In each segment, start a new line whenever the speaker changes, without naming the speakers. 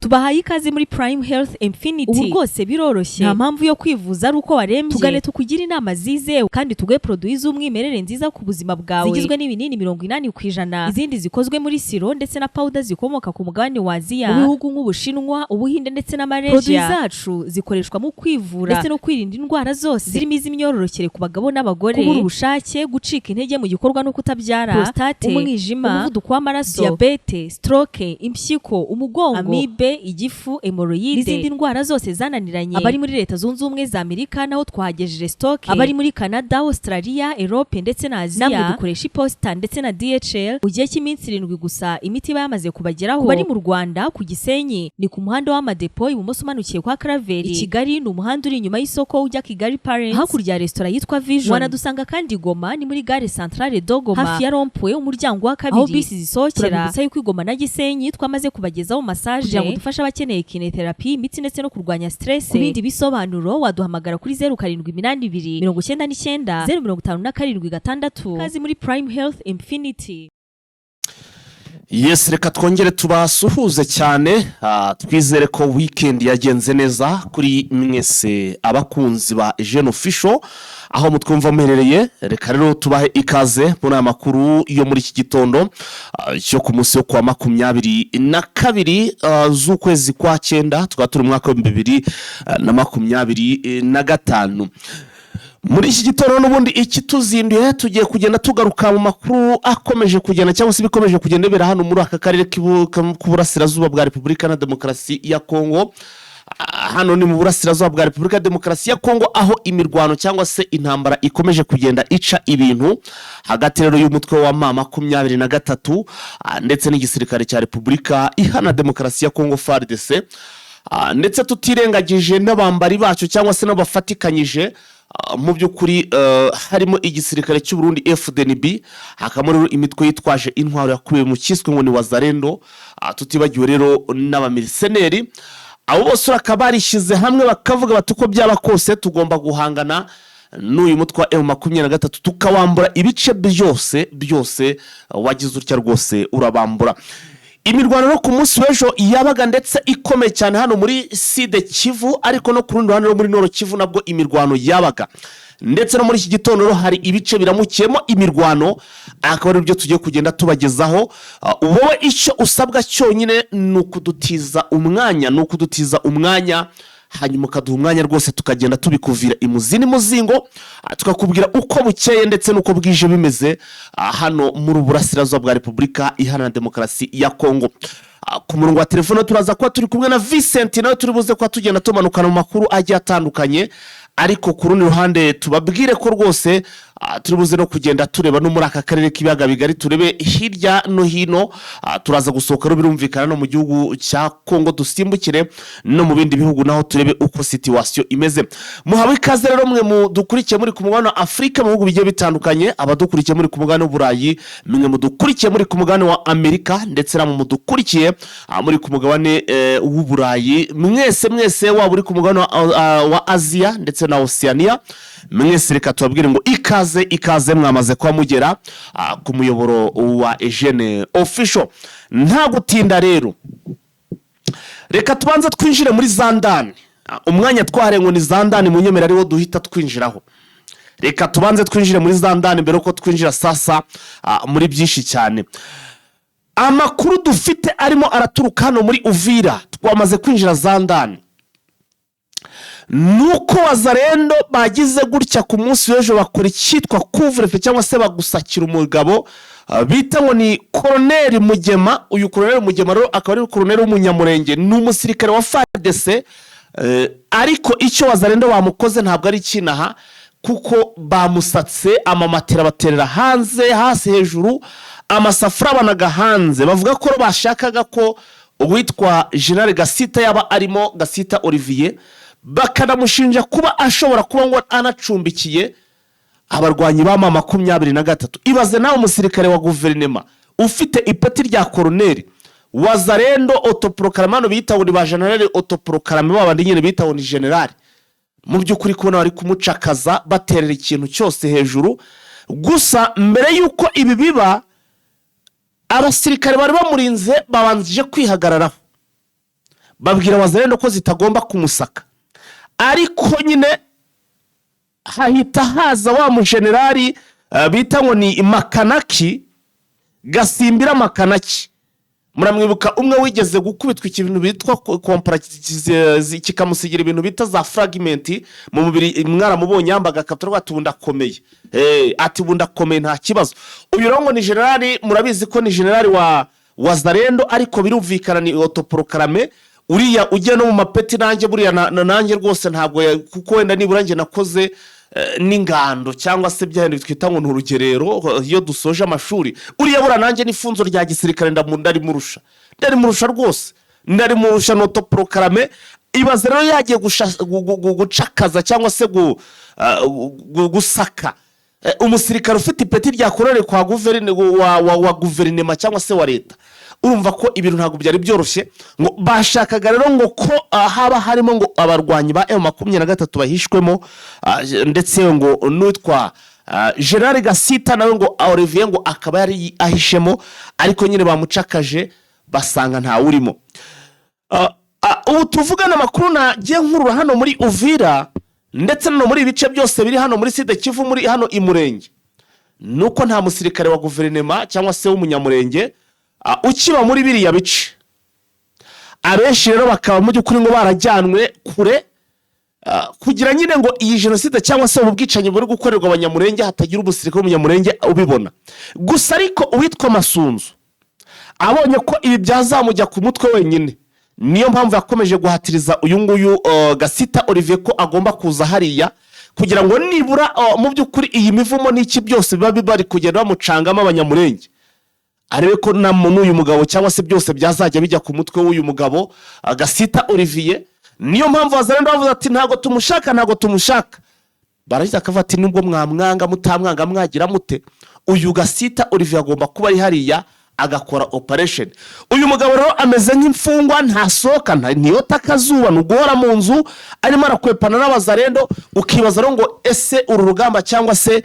Tubahaye ikaze muri Prime Health Infinity. Ubu rwose biroroshye, nta mpamvu yo kwivuza ari uko warembye. Tugane tukugire inama zizewe kandi tuguhe produit z'umwimerere nziza ku buzima bwawe, zigizwe n'ibinini 80%, izindi zikozwe muri siro ndetse na powder zikomoka ku mugabane wa Aziya, mu bihugu nk'Ubushinwa, Ubuhinde ndetse na Malaysia. Produit zacu zikoreshwa mu kwivura ndetse no kwirinda indwara zose zirimo iz'imyororokere ku bagabo n'abagore, kubura ubushake, gucika intege mu gikorwa no kutabyara, prostate, umwijima, umuvuduko w'amaraso, diyabete, stroke, impyiko, umugongo, amibe, igifu, hemorrhoide n'izindi ndwara zose zananiranye. Abari muri Leta Zunze Ubumwe za Amerika naho twahagejeje stock, abari muri Canada, Australia, Europe ndetse na Aziya. Namwe dukoresha iposita ndetse na DHL. Mu gihe cy'iminsi 7 gusa imiti iba yamaze kubageraho. Ku bari mu Rwanda, ku Gisenyi ni ku muhanda w'Amadepo, ibumoso umanukiye kwa Karaveri. I Kigali ni umuhanda uri inyuma y'isoko ujya Kigali Parents, hakurya ya resitora yitwa Vision. Wanadusanga kandi Goma, ni muri gare Centrale de Goma, hafi ya rond-point, umuryango wa kabiri, aho bisi zisohokera. Turabibutsa yuko i Goma na Gisenyi twamaze kubagezaho massage kugira ngo dufashe abakeneye kinetherapy, imitsi ndetse no kurwanya stress. Ku bindi bisobanuro waduhamagara kuri 0782 99 0576. Kazi muri Prime Health Infinity.
Yes, reka twongere tubasuhuze cyane. Twizere ko weekend yagenze neza kuri mwese abakunzi ba Jene Official aho mutwumva muherereye. Reka rero tubahe ikaze muri aya makuru yo muri iki gitondo cyo ku munsi wo kuwa 22 z'ukwezi kwa cyenda, tukaba turi mu mwaka wa 2025. Muri iki gitondo n'ubundi ikituzinduye, tugiye kugenda tugaruka mu makuru akomeje kugenda cyangwa se ibikomeje kugenda bibera hano muri aka karere k'uburasirazuba bwa Repubulika na Demokarasi ya Kongo. Hano ni mu burasirazuba bwa Repubulika ya Demokarasi ya Kongo, aho imirwano cyangwa se intambara ikomeje kugenda ica ibintu hagati rero y'umutwe wa M23 ndetse n'igisirikare cya Repubulika Iharanira Demokarasi ya Kongo, FARDC, ndetse tutirengagije n'abambari bacyo cyangwa se n'abafatikanyije. Mu by'ukuri harimo igisirikare cy'u Burundi FDNB, hakabamo rero imitwe yitwaje intwaro yakubiwe mu cyiswe ngo ni Wazalendo, tutibagiwe rero n'abamiriseneri. Abo bose bakaba barishyize hamwe bakavuga bati: "Uko byaba kose tugomba guhangana n'uyu mutwe wa M23, tukawambura ibice byose byose." Wagize utya rwose urabambura. Imirwano no ku munsi w'ejo yabaga ndetse ikomeye cyane hano muri Sud Kivu, ariko no ku rundi ruhande rwo muri Nord Kivu nabwo imirwano yabaga, ndetse no muri iki gitondo rero hari ibice biramukiyemo imirwano, akaba ari byo tugiye kugenda tubagezaho. Wowe icyo usabwa cyonyine ni ukudutiza umwanya, ni ukudutiza umwanya, hanyuma ukaduha umwanya rwose tukagenda tubikuvira imuzi n'umuzingo, tukakubwira uko bukeye ndetse n'uko bwije bimeze hano muri Burasirazuba bwa Repubulika Iharanira Demokarasi ya Kongo. Ku murongo wa telefone turaza kuba turi kumwe na Vincent, nawe turi buze kuba tugenda tumanukana mu makuru agiye atandukanye. Ariko ku rundi ruhande tubabwire ko rwose turi buze no kugenda tureba no muri aka karere k'ibiyaga bigari, turebe hirya no hino. Turaza gusohoka rero birumvikana no mu gihugu cya Kongo, dusimbukire no mu bindi bihugu naho turebe uko situation imeze. Muhawe ikaze rero mwe mudukurikiye muri ku mugabane wa Afurika mu bihugu bigiye bitandukanye, abadukurikiye muri ku mugabane w'Uburayi, mwe mudukurikiye muri ku mugabane wa Amerika, ndetse namwe mudukurikiye muri ku mugabane w'Uburayi. Mwese mwese, waba uri ku mugabane wa Aziya ndetse na Osiyaniya, mwese reka tubabwire ngo ikaze, ikaze. Mwamaze kuba mugera ku muyoboro wa Ejene Official. Nta gutinda rero, reka tubanze twinjire muri za ndani. Umwanya twahariwe ngo ni za ndani, mu nyemera ariwo duhita twinjiraho. Reka tubanze twinjire muri za ndani mbere yuko twinjira sasa muri byinshi cyane. Amakuru dufite arimo araturuka hano muri Uvira, twamaze kwinjira za ndani, nuko Wazalendo bagize gutya ku munsi w'ejo bakora icyitwa couvre-feu cyangwa se bagusakira umugabo bita ngo ni Koroneri Mugema. Uyu Koroneri Mugema rero akaba ari koroneri w'Umunyamurenge, ni umusirikare wa FARDC. Ariko icyo Wazalendo bamukoze ntabwo ari ikinaha, kuko bamusatse amamatera baterera hanze, hasi hejuru, amasafuriya abanaga hanze. Bavuga ko bashakaga ko uwitwa General Gasita yaba arimo, Gasita Olivier, bakanamushinja kuba ashobora kuba ngo anacumbikiye abarwanyi ba M23. Ibaze nawe, umusirikare wa guverinema ufite ipeti rya koroneri, Wazalendo autoproclamé, hano bita ngo ni ba général autoproclamé, babandi nyine bita ngo ni général. Mu by'ukuri kubona bari kumucakaza baterera ikintu cyose hejuru. Gusa mbere y'uko ibi biba, abasirikare bari bamurinze babanje kwihagararaho. Babwira Wazalendo ko zitagomba kumusaka, ariko nyine hahita haza wa mujenerali bita ngo ni Makanaki, Gasimbira Makanaki. Muramwibuka, umwe wigeze gukubitwa ikintu bitwa kompara, kikamusigira ibintu bita za fragment mu mubiri. Mwaramubonye, yambaga akabutura, ati: "Ubu ndakomeye." Ati: "Ubu ndakomeye, nta kibazo." Uyu rero ngo ni generali, murabizi ko ni generali wa Wazalendo, ariko birumvikana ni autoproclamé. Uriya ujya no mu mapeti, nanjye buriya nanjye rwose ntabwo kuko wenda nibura njye nakoze n'ingando cyangwa se bya bindi twita ngo ni urugerero iyo dusoje amashuri. Uriya buriya nanjye n'ifunzo rya gisirikare ndarimurusha, ndarimurusha rwose, ndarimurusha, ni autoproclamé. Ibaze rero yagiye gucakaza cyangwa se gusaka umusirikare ufite ipeti rya colonel kwa wa guverinema cyangwa se wa leta. Urumva ko ibintu ntabwo byari byoroshye. Ngo bashakaga rero ngo ko haba harimo ngo abarwanyi ba M23 bahishwemo, ndetse ngo n'uwitwa General Gasita nawe ngo Olivier ngo akaba yari ahishemo, ariko nyine bamucakaje basanga ntawurimo. Ubu tuvugana, amakuru nagiye nkurura hano muri Uvira ndetse no muri ibice byose biri hano muri Sud-Kivu, muri hano i Murenge, ni uko nta musirikare wa guverinema cyangwa se w'umunyamurenge ukiba muri biriya bice. Abenshi rero bakaba mu by'ukuri ngo barajyanwe kure, kugira nyine ngo iyi jenoside cyangwa se ubu bwicanyi buri gukorerwa abanyamurenge hatagira umusirikare w'umunyamurenge ubibona. Gusa ariko uwitwa Masunzu abonye ko ibi byazamujya ku mutwe wenyine, niyo mpamvu yakomeje guhatiriza uyu nguyu Gasita Olivier ko agomba kuza hariya kugira ngo nibura mu by'ukuri iyi mivumo n'iki byose biba bari kugenda bamucangamo abanyamurenge, arebe ko na n'uyu mugabo cyangwa se byose byazajya bijya ku mutwe w'uyu mugabo Gasita Olivier. Niyo mpamvu Wazalendo bavuze ati: "Ntabwo tumushaka, ntabwo tumushaka." Barangiza akavuga ati: "Nubwo mwamwanga, mutamwanga, mwagira mute, uyu Gasita Olivier agomba kuba ari hariya agakora operation." Uyu mugabo rero ameze nk'imfungwa, ntasohoka, ntiyota akazuba, ni uguhora mu nzu arimo arakwepana n'abazarendo. Ukibaza rero ngo ese uru rugamba cyangwa se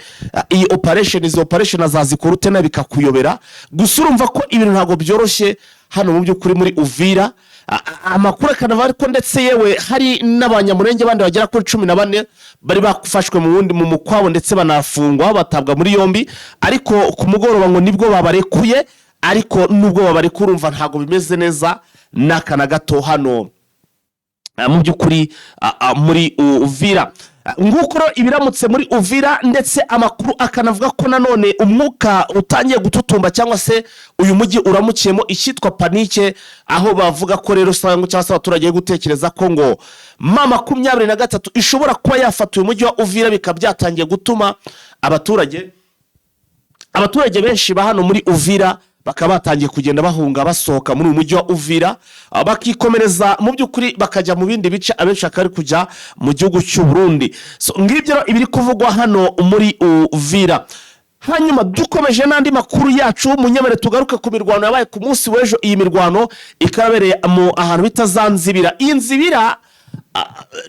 iyi operation, izi operation azazikora ute? Na bikakuyobera. Gusa urumva ko ibintu ntabwo byoroshye hano mu by'ukuri muri Uvira. Amakuru akanava ariko ndetse yewe hari n'abanyamurenge bandi bagera kuri 14 bari bafashwe mu wundi mu mukwabo, ndetse banafungwa, batabwa muri yombi, ariko ku mugoroba ngo nibwo babarekuye. Ariko nubwo babarekuye, urumva ntabwo bimeze neza n'aka na gato hano mu by'ukuri muri Uvira. Nguko rero ibiramutse muri Uvira, ndetse amakuru akanavuga ko nanone umwuka utangiye gututumba cyangwa se uyu mujyi uramukiyemo icyitwa panique, aho bavuga ko rero usanga cyangwa se abaturage bari gutekereza ko ngo M23 ishobora kuba yafata uyu mujyi wa Uvira, bikaba byatangiye gutuma abaturage benshi ba hano muri Uvira bakaba batangiye kugenda bahunga, basohoka muri uyu mujyi wa Uvira, bakikomereza mu by'ukuri bakajya mu bindi bice, abenshi bakaba bari kujya mu gihugu cy'u Burundi. So, ngibyo rero ibiri kuvugwa hano muri Uvira. Hanyuma dukomeje n'andi makuru yacu, munyemere tugaruke ku mirwano yabaye ku munsi w'ejo. Iyi mirwano ikabereye mu ahantu bita za Nzibira. Iyi Nzibira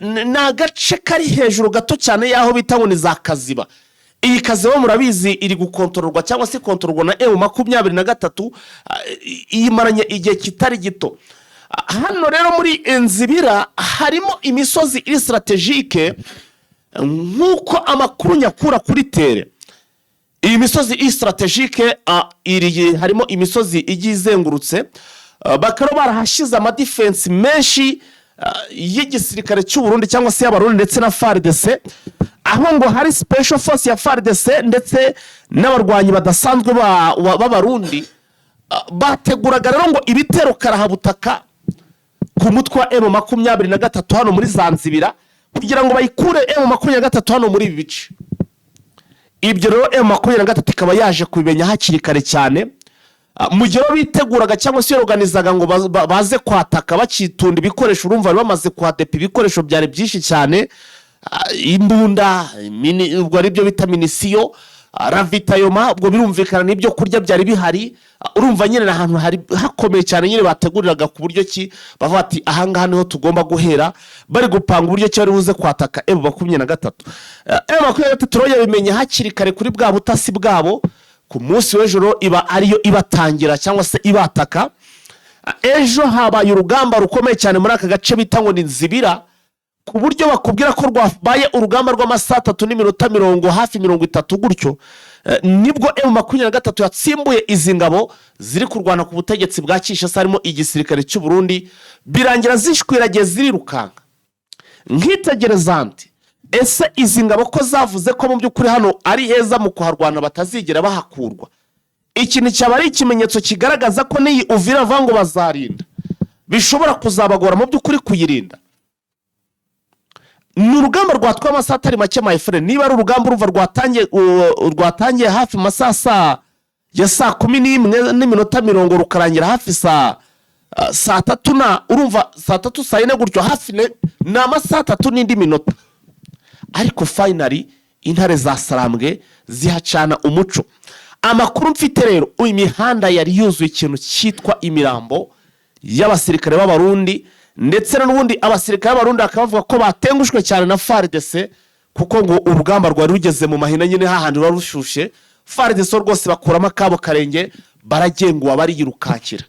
ni agace kari hejuru gato cyane y'aho bita ngo ni za Kaziba. Iyi Kaziba murabizi iri gukontororwa cyangwa se ikontororwa na M23, iyimaranye igihe kitari gito. Hano rero muri Nzibira harimo imisozi iri stratégique, nk'uko amakuru nyakura kuri terrain. Iyi misozi iri stratégique iri harimo imisozi igiye izengurutse, bakaba barahashyize ama défense menshi y'igisirikare cy'u Burundi cyangwa se y'Abarundi ndetse na FARDC, aho ngo hari special force ya FARDC ndetse n'abarwanyi badasanzwe b'Abarundi. Bateguraga rero ngo ibitero karahabutaka ku mutwe wa M23 hano muri za Nzibira, kugira ngo bayikure M23 hano muri ibi bice. Ibyo rero M23 ikaba yaje kubimenya hakiri kare cyane. Mu gihe rero biteguraga cyangwa se yoruganizaga ngo baze kwataka, bakitunda ibikoresho, urumva bari bamaze kuhadepa ibikoresho byari byinshi cyane, imbunda, ubwo ari byo bita munitions, ravitaillement, ubwo birumvikana n'ibyo kurya byari bihari. Urumva nyine ni ahantu hari hakomeye cyane nyine, bateguriraga ku buryo ki bavuga ati: "Ahangaha niho tugomba guhera." Bari gupanga uburyo ki bari buze kwataka M23. M23 rero yabimenye hakiri kare kuri bwa butasi bwabo. Ku munsi w'ejo rero iba ariyo ibatangira cyangwa se ibataka. Ejo habaye urugamba rukomeye cyane muri aka gace bita ngo ni Nzibira, ku buryo bakubwira ko rwabaye urugamba rw'amasaha 3 n'iminota mirongo hafi 30 gutyo. Nibwo M23 yatsimbuye izi ngabo ziri kurwana ku butegetsi bwa Kinshasa, harimo igisirikare cy'u Burundi, birangira zishwiragiye, zirirukanka. Nkitegereza nti: "Ese izi ngabo ko zavuze ko mu by'ukuri hano ari heza mu kuharwana, batazigera bahakurwa?" Iki cyaba ari ikimenyetso kigaragaza ko n'iyi Uvira bavuga ngo bazarinda, bishobora kuzabagora mu by'ukuri kuyirinda. Ni urugamba rwatwaye amasaha atari make, my friend. Niba ari urugamba urumva rwatangiye hafi mu masaha ya saa 11 n'iminota 40, rukarangira hafi saa 3 na urumva saa 3, saa 4 gutyo hafi, ni amasaha 3 n'indi minota. Ariko finally intare za Sarambwe zihacana umuco. Amakuru mfite rero, imihanda yari yuzuye ikintu cyitwa imirambo y'abasirikare b'Abarundi, ndetse n'ubundi abasirikare b'Abarundi bakaba bavuga ko batengushwe cyane na FARDC, kuko ngo urugamba rwari rugeze mu mahina nyine, hahandi ruba rushyushye. FARDC rwose bakuramo akabo karenge, baragenguwa, bariyirukankira.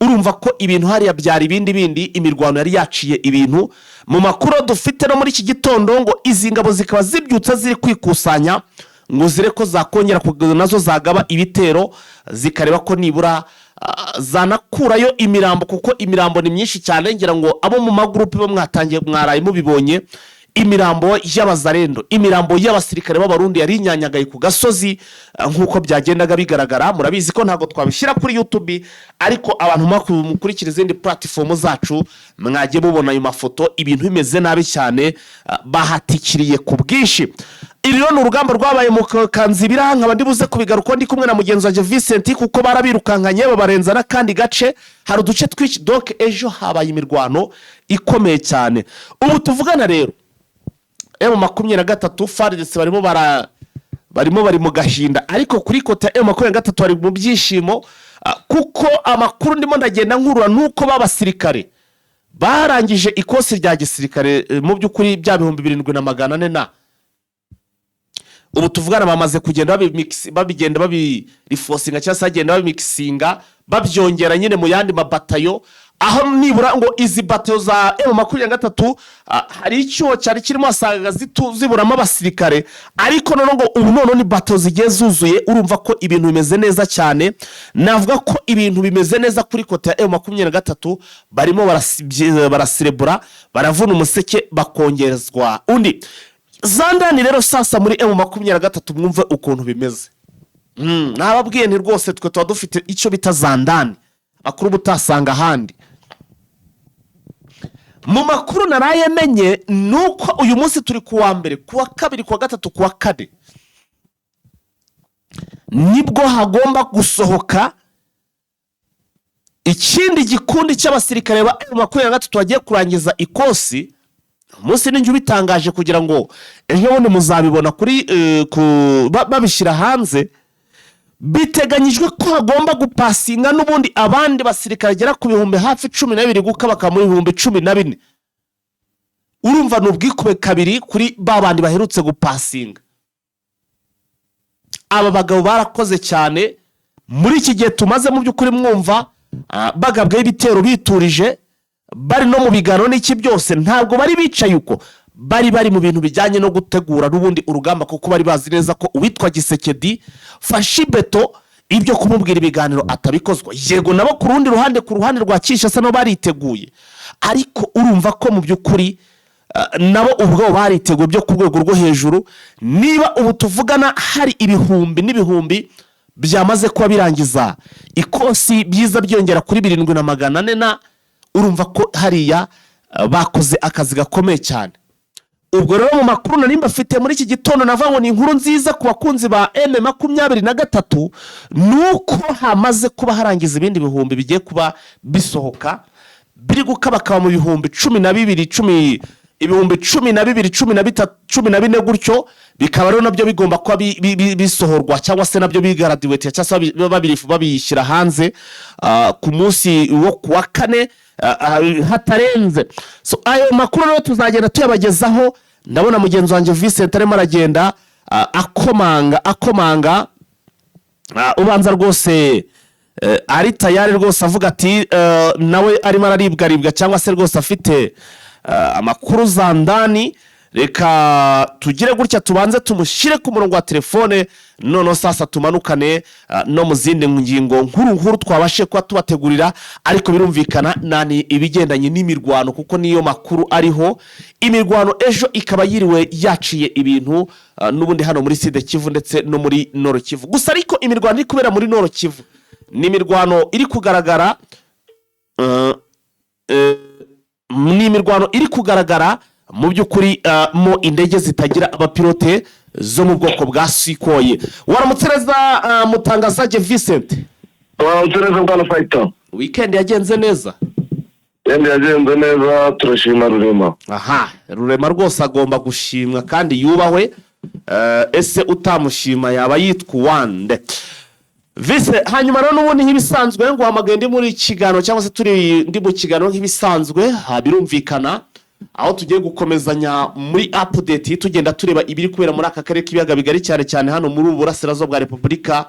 Urumva ko ibintu hariya byari ibindi bindi, imirwano yari yaciye ibintu. Mu makuru dufite no muri iki gitondo, ngo izi ngabo zikaba zibyutse ziri kwikusanya ngo zire ko zakongera nazo zagaba ibitero, zikareba ko nibura zanakurayo imirambo, kuko imirambo ni myinshi cyane. Ngira ngo abo mu magurupe bo mwatangiye mwaraye mubibonye, imirambo y'Abazarendo, imirambo y'abasirikare b'Abarundi yari inyanyagaye ku gasozi, nk'uko byagendaga bigaragara. Murabizi ko ntabwo twabishyira kuri YouTube, ariko abantu mukurikira izindi platform zacu mwajye mubona ayo mafoto. Ibintu bimeze nabi cyane, bahatikiriye ku bwinshi. Iri rero ni urugamba rwabaye mu Kanzibira, nkaba ndibuze kubigarukaho ndi kumwe na mugenzi wanjye Vincent, kuko barabirukankanye babarenza n'akandi gace. Hari uduce twinshi. Donc ejo habaye imirwano ikomeye cyane. Ubu tuvugana rero, M23, FARDC barimo bari mu gahinda, ariko kuri côté ya M23 bari mu byishimo, kuko amakuru ndimo ndagenda nkurura nuko b'abasirikare barangije ikosi rya gisirikare, mu by'ukuri bya 7400 na ubu tuvugana bamaze kugenda babigenda babirifosinga, cyangwa se bagenda babimikisinga, babyongera nyine mu yandi mabatayo, aho nibura ngo izi batayo za M23, hari icyuho cyari kirimo, wasangaga ziburamo abasirikare, ariko noneho ngo ubu noneho ni batayo zigiye zuzuye. Urumva ko ibintu bimeze neza cyane. Navuga ko ibintu bimeze neza kuri côté ya M23. Barimo barasirebura, baravuna umuseke bakongerezwa undi zandani. Rero sasa muri M23 mwumve ukuntu bimeze. Nababwiye nti rwose twe tuba dufite icyo bita zandani, amakuru uba utasanga ahandi. Mu makuru naraye menye ni uko uyu munsi turi ku wa mbere, ku wa kabiri, ku wa gatatu, ku wa kane nibwo hagomba gusohoka ikindi gikundi cy'abasirikare ba M23 bagiye kurangiza ikosi. Umunsi ninjye ubitangaje kugira ngo ejo bundi muzabibona kuri babishyira hanze. Biteganyijwe ko hagomba gupasinga n'ubundi abandi basirikare bagera ku bihumbi hafi 12, gukabaka muri 14,000. Urumva ni ubwikube kabiri kuri ba bandi baherutse gupasinga. Aba bagabo barakoze cyane muri iki gihe tumaze. Mu by'ukuri mwumva bagabwaho ibitero biturije, bari no mu biganiro n'iki byose, ntabwo bari bicaye uko, bari mu bintu bijyanye no gutegura n'ubundi urugamba, kuko bari bazi neza ko uwitwa Tshisekedi Fashibeto ibyo kumubwira ibiganiro atabikozwa. Yego, nabo ku rundi ruhande, ku ruhande rwa Kinshasa, nabo bariteguye, ariko urumva ko mu by'ukuri nabo ubwabo bariteguye byo ku rwego rwo hejuru. Niba ubu tuvugana hari ibihumbi n'ibihumbi byamaze kuba birangiza ikosi byiza byiyongera kuri 7400 na urumva ko hariya bakoze akazi gakomeye cyane. Ubwo rero mu makuru nari mbafite muri iki gitondo, navuga ngo ni inkuru nziza ku bakunzi ba M23, ni uko hamaze kuba harangiza ibindi bihumbi bigiye kuba bisohoka, biri gukabakaba mu 12,000, 12,000, 13, 14 gutyo. Bikaba rero nabyo bigomba kuba bisohorwa cyangwa se nabyo bigaradiwete cyangwa se babishyira hanze ku munsi wo ku wa kane hatarenze. So ayo makuru rero tuzagenda tuyabagezaho. Ndabona mugenzi wanjye Vincent arimo aragenda akomanga akomanga. Ubanza rwose ari tayari rwose, avuga ati nawe arimo araribwaribwa cyangwa se rwose afite amakuru za ndani. Reka tugire gutya, tubanze tumushyire ku murongo wa telefone, noneho sasa tumanukane no mu zindi ngingo nkuru nkuru twabashe kuba tubategurira. Ariko birumvikana nani ibigendanye n'imirwano, kuko niyo makuru ariho. Imirwano ejo ikaba yiriwe yaciye ibintu n'ubundi hano muri Sud Kivu ndetse no muri Nord Kivu. Gusa ariko imirwano iri kubera muri Nord Kivu ni imirwano iri kugaragara ni imirwano iri kugaragara mu by'ukuri mo indege zitagira abapilote zo mu bwoko bwa Sukhoi. Waramutse neza, Mutangazaje Vincent?
Waramutse neza, bwana Fayita.
Weekend yagenze neza?
Yenda yagenze neza, turashima Rurema.
Aha, Rurema rwose agomba gushimwa kandi yubahwe. Ese utamushima yaba yitwa uwande? Vise, hanyuma rero n'ubundi nk'ibisanzwe ngo uhamagaye ndi muri kiganiro cyangwa se turi ndi mu kiganiro nk'ibisanzwe, birumvikana aho tugiye gukomezanya muri update, tugenda tureba ibiri kubera muri aka karere k'ibiyaga bigari, cyane cyane hano muri ubu burasirazuba bwa Repubulika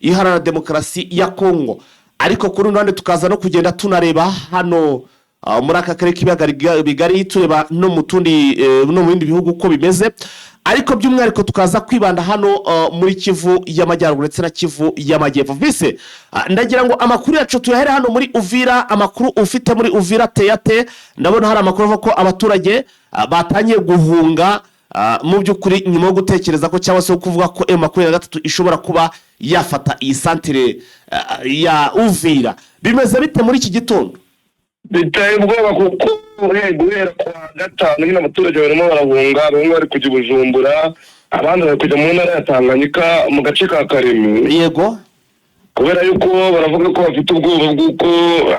Iharanira Demokarasi ya Kongo. Ariko ku rundi ruhande tukaza no kugenda tunareba hano muri aka karere k'ibiyaga bigari, tureba no mu tundi no mu bindi bihugu uko bimeze, ariko by'umwihariko tukaza kwibanda hano muri Kivu y'Amajyaruguru ndetse na Kivu y'Amajyepfo. Vise, ndagira ngo amakuru yacu tuyahere hano muri Uvira. Amakuru ufite muri Uvira teyate? Ndabona hari amakuru avuga ko abaturage batangiye guhunga mu by'ukuri nyuma yo gutekereza ko cyangwa se kuvuga ko M23 ishobora kuba yafata iyi santire ya Uvira. Bimeze bite muri iki gitondo?
Biteye ubwoba, kuko guhera ku wa gatanu nyine abaturage barimo barahunga. Bamwe bari kujya i Bujumbura, abandi bari kujya mu ntara ya Tanganyika mu gace ka Karemi, kubera yuko baravuga ko bafite ubwoba bw'uko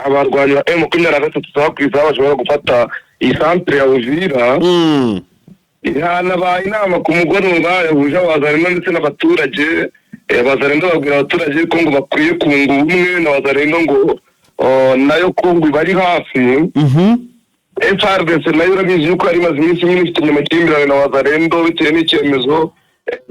abarwanyi ba M23 isaha ku isaha bashobora gufata iyi santire ya Uvira. Hanabaye inama ku mugoroba yahuje abazarendo ndetse n'abaturage. Abazarendo babwira abaturage ko ngo bakwiye kunga ubumwe na Wazarendo, ngo nayo ko ngo ibari hafi. FARDC nayo urabizi yuko yari imaze iminsi nyine ifitanye amakimbirane na Wazarendo bitewe n'icyemezo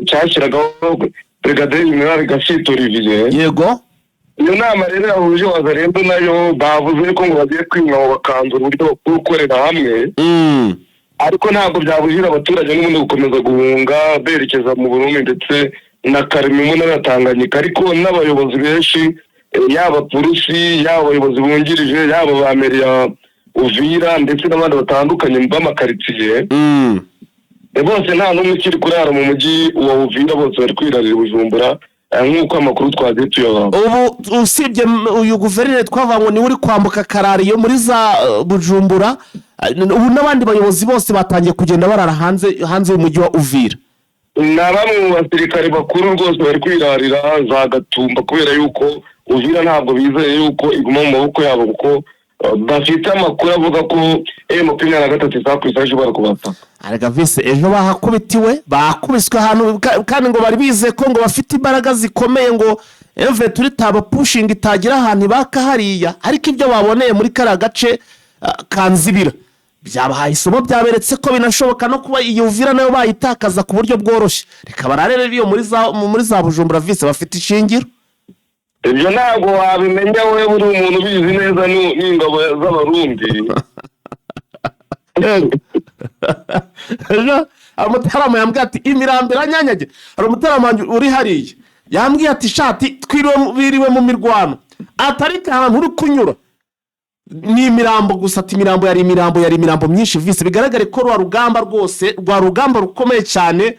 cyashyiragaho Brigadier General Gasito Olivier. Iyo nama rero yahuje Wazarendo nayo, bavuze ko ngo bagiye kwimwa bakanzura uburyo bakwiye gukorera hamwe, ariko ntabwo byabujije abaturage n'ubundi gukomeza guhunga berekeza mu Burundi ndetse na Karemi mu ntara ya Tanganyika. Ariko n'abayobozi benshi, yaba polisi, yaba abayobozi bungirije, yaba ba meri ya Uvira ndetse n'abandi batandukanye b'amakaritsiye, bose nta n'umwe ukiri kurara mu mujyi wa Uvira, bose bari kwirarira i Bujumbura, nk'uko amakuru twagiye tuyahabwa.
Ubu usibye uyu guverineri twavuga ngo niwe uri kwambuka karariyo muri za Bujumbura, ubu n'abandi bayobozi bose batangiye kugenda barara hanze y'umujyi wa Uvira.
Na bamwe mu basirikare bakuru rwose bari kwirarira za Gatumba, kubera yuko Uvira ntabwo bizeye yuko iguma mu maboko yabo, kuko bafite amakuru avuga ko M23 isaha ku isaha ishobora kubataka.
Arega vise, ejo bahakubitiwe, bakubiswe ahantu kandi ngo bari bizeye ko ngo bafite imbaraga zikomeye, ngo M23 itaba pushinga itagira ahantu ibaka hariya. Ariko ibyo baboneye muri kariya gace ka Nzibira byabahaye isomo, byaberetse ko binashoboka no kuba iyi Uvira nayo bayitakaza ku buryo bworoshye. Reka barare rero iyo muri za Bujumbura, vise, bafite ishingiro.
Ibyo ntabwo wabimenya we, uri umuntu ubizi neza n'ingabo z'Abarundi.
Ejo umutaramu yambwiye ati imirambo iranyanyagiye. Hari umutaramu wanjye uri hariya yambwiye ati shati twiriwe biriwe mu mirwano, atariko ahantu uri kunyura ni imirambo gusa. Ati imirambo yari imirambo, yari imirambo myinshi. Vise, bigaragare ko rwa rugamba rwose, rwa rugamba rukomeye cyane,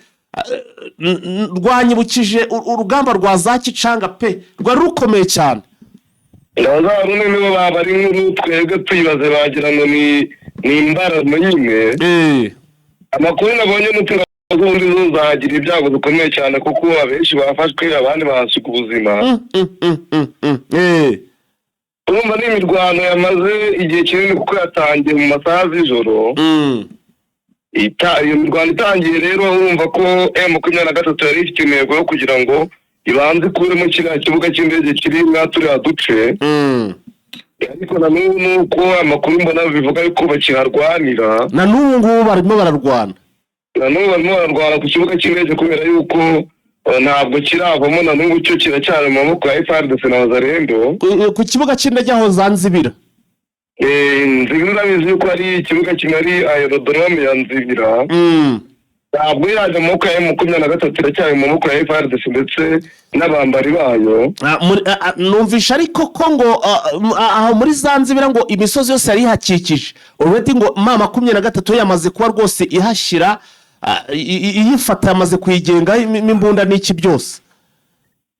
rwanyibukije urugamba rwa za Kicanga pe, rwari rukomeye cyane.
Ingabo z'Abarundi nibo baba ari nkuru, twebwe tuyibaze bagira ngo ni imbarano nyine. Amakuru nabonye nuko ingabo z'ubundi zo zagira ibyago bikomeye cyane, kuko abenshi bafashwe, abandi bahasiga ubuzima. Urumva ni imirwano yamaze igihe kinini, kuko yatangiye mu masaha z'ijoro. Iyo mirwano itangiye rero, urumva ko M23 yari ifite intego yo kugira ngo ibanze ikuremo kiriya kibuga cy'indege kiri muri turiya duce, ariko na n'ubu nuko amakuru mbona bivuga yuko bakiharwanira.
Na n'ubu ngubu barimo bararwana.
Na n'ubu barimo bararwana ku kibuga cy'indege, kubera yuko Ntabwo kiravamo na n'ubu, cyo kiracyari mu maboko ya FARDC na Wazalendo.
Ku kibuga cy'indege aho za Nzibira.
Nzibira urabizi yuko ari ikibuga kinari aerodrome ya Nzibira. Ntabwo iraje mu maboko ya M23, iracyari mu maboko ya FARDC ndetse n'abambari bayo.
Numvisha ariko ko ngo aho muri za Nzibira ngo imisozi yose yari ihakikije already, ngo M23 yamaze kuba rwose ihashyira, iyifata, yamaze kuyigenga imbunda n'iki byose.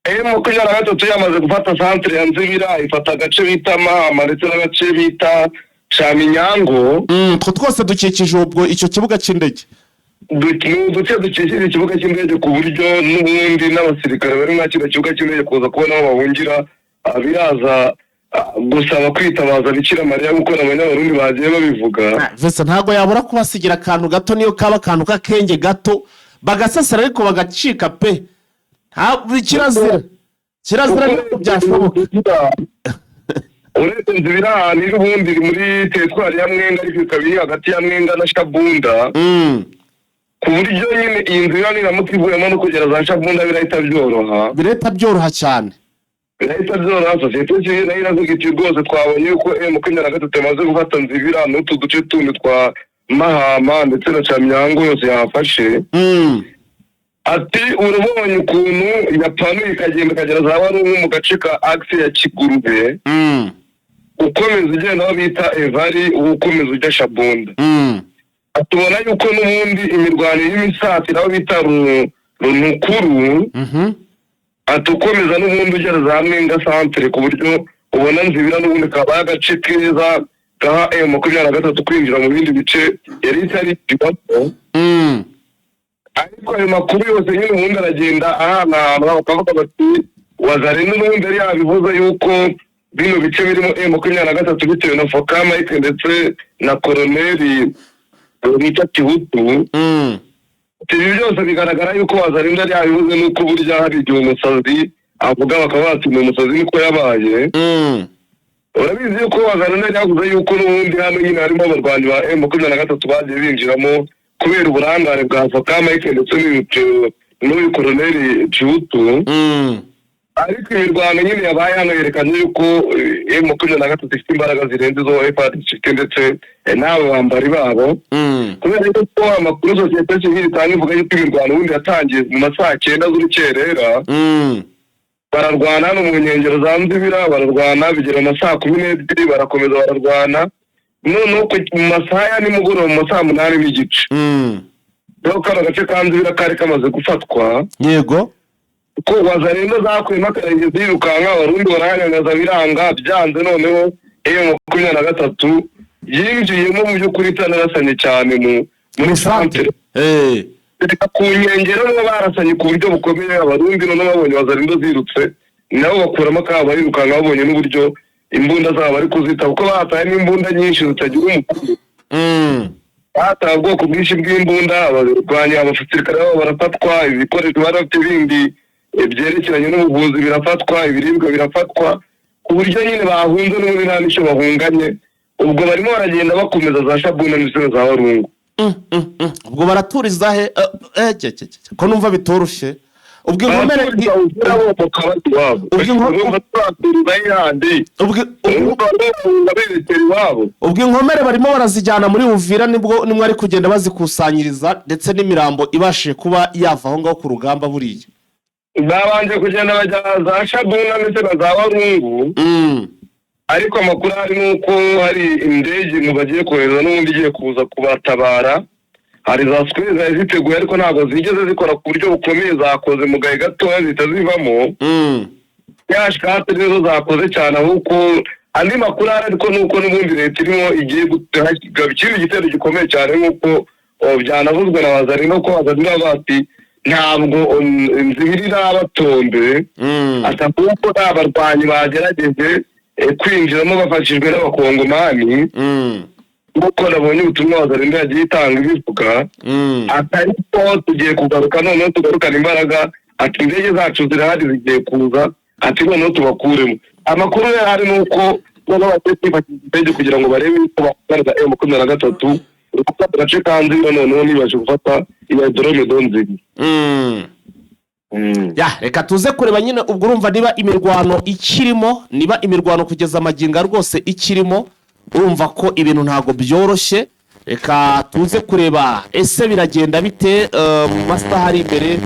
M23 yamaze gufata centre ya Nzibira, ifata agace bita Mahama ndetse n'agace bita Shaminyango.
Utwo twose dukikije ubwo icyo kibuga cy'indege.
Ni uduce dukikije ikibuga cy'indege, ku buryo n'ubundi n'abasirikare bari muri kino kibuga cy'indege kuza kubona aho bahungira biraza gusaba kwitabaza Bikira Mariya, kuko n'Abanyabarundi bagiye babivuga.
Vese ntabwo yabura kubasigira akantu gato, niyo kaba akantu k'akenge gato, bagasesera ariko bagacika pe. Ntabwo kirazira, kirazira, ntabwo byashoboka.
Uretse Nzibira, ahantu iri ubundi iri muri teritwari ya Mwenga, ariko ikaba iri hagati ya Mwenga na Shabunda, ku buryo nyine iyi nzira niramuka ivuyemo no kugera za Shabunda birahita byoroha.
Birahita byoroha cyane.
Birahita byoroha. Sosiyete sivile nayo iravuga iti: "Rwose twabonye yuko M23 yamaze gufata Nzibira n'utu duce tundi twa Mahama ndetse na Camyango yose yahafashe." Ati: "Urabonye ukuntu yapanuye ikagenda ikagera za Warungu mu gace ka axe ya Kigurube, ukomeza ugenda aho bita Evari, ukomeza ujya Shabunda." Tubona yuko n'ubundi imirwano y'imisatira aho bita Runukuru, ati ukomeza n'ubundi ugera za Mwenga centre, ku buryo ubona Nzibira n'ubundi kabaye agace keza gaha M23 kwinjira mu bindi bice yari itarinjiramo. Ariko ayo makuru yose nyine ubundi aragenda ahanahana, bakavuga bati Wazalendo n'ubundi yari yabivuze yuko bino bice birimo M23 bitewe na Foka Mike ndetse na koroneri bita Kibutu. Ibi byose bigaragara yuko Wazalendo yari yabivuze, nuko burya hari igihe umusazi avuga bakaba bati ni umusazi, niko yabaye. Urabizi yuko Wazalendo yari yavuze yuko n'ubundi hano nyine harimo abarwanyi ba M23 bagiye binjiramo kubera uburangare bwa Foka Mike ndetse n'uyu koroneri Kibutu. Ariko imirwano nyine yabaye hano yerekanye yuko M23 ifite imbaraga zirenze izo FARDC ifite ndetse n'abo bambari babo, kubera yuko amakuru sosiyete sivile itanga ivuga yuko imirwano ubundi yatangiye mu ma saa 9 z'urukerera. Bararwana hano mu nkengero za Nzibira, bararwana bigera mu ma saa 12, barakomeza bararwana, noneho mu masaha ya nimugoroba mu ma saa 8:30, rero kano gace ka Nzibira kari kamaze gufatwa. Ko Wazalendo zakuyemo akarenge zirukanka, Abarundi barahanyanyaza biranga byanze, noneho M23 yinjiyemo mu by'ukuri itanarasanye cyane muri centre. Reka ku nkengero nibo barasanye ku buryo bukomeye. Abarundi noneho babonye Wazalendo zirutse, nabo bakuramo akabo barirukanka, babonye n'uburyo imbunda zabo bari kuzita, kuko bahataye n'imbunda nyinshi zitagira umukuru. Bahataye ubwoko bwinshi bw'imbunda, abarwanyi, abasirikare babo barafatwa, ibikoresho bari bafite bindi byerekeranye n'ubuvuzi birafatwa, ibiribwa birafatwa, ku buryo nyine bahunze n'ubundi nta n'icyo bahunganye. Ubwo barimo baragenda bakomeza za Shabunda ndetse na za Warungu.
Ubwo baraturiza he? Ko numva bitoroshye, ubwo inkomere
Baraturiza Uvira, bomoka bajya iwabo. Urumva turaturiza yandi, urumva bahunga berekera iwabo.
Ubwo inkomere barimo barazijyana muri Uvira, nibwo nimwe ari kugenda bazikusanyiriza, ndetse n'imirambo ibashije kuba yava aho ngaho ku rugamba buriya.
Babanje kugenda bajya za Shabunda ndetse na za Warungu. Ariko amakuru ahari ni uko hari indege ngo bagiye kohereza n'ubundi igiye kuza kubatabara. Hari za Sukhoi zari ziteguye, ariko ntabwo zigeze zikora ku buryo bukomeye, zakoze mu gahe gatoya zihita zivamo. Yashikate nizo zakoze cyane. Ahubwo andi makuru ahari ariko ni uko n'ubundi leta irimo igiye gutega ikindi gitero gikomeye cyane, nk'uko byanavuzwe na Wazalendo, ko Wazalendo bati ntabwo Nzibira irabatombe. Ati kuko nta barwanyi bagerageje kwinjiramo bafashijwe n'Abakongomani, nk'uko nabonye ubutumwa Wazalendo yagiye itanga ibivuga. Atari ko tugiye kugaruka, noneho tugarukana imbaraga. Ati indege zacu zirahari, zigiye kuza. Ati noneho tubakuremo. Amakuru ahari ni uko noneho bagiye kwifashisha indege kugira ngo barebe yuko bahagarika M23 gufata agace ka Nzibira, noneho ntibashe gufata iya aérodrome de Nzibira.
Ya, reka tuze kureba nyine. Ubwo urumva niba imirwano ikirimo, niba imirwano kugeza amagingo rwose ikirimo, urumva ko ibintu ntabwo byoroshye. Reka tuze kureba ese biragenda bite mu masaha ari imbere.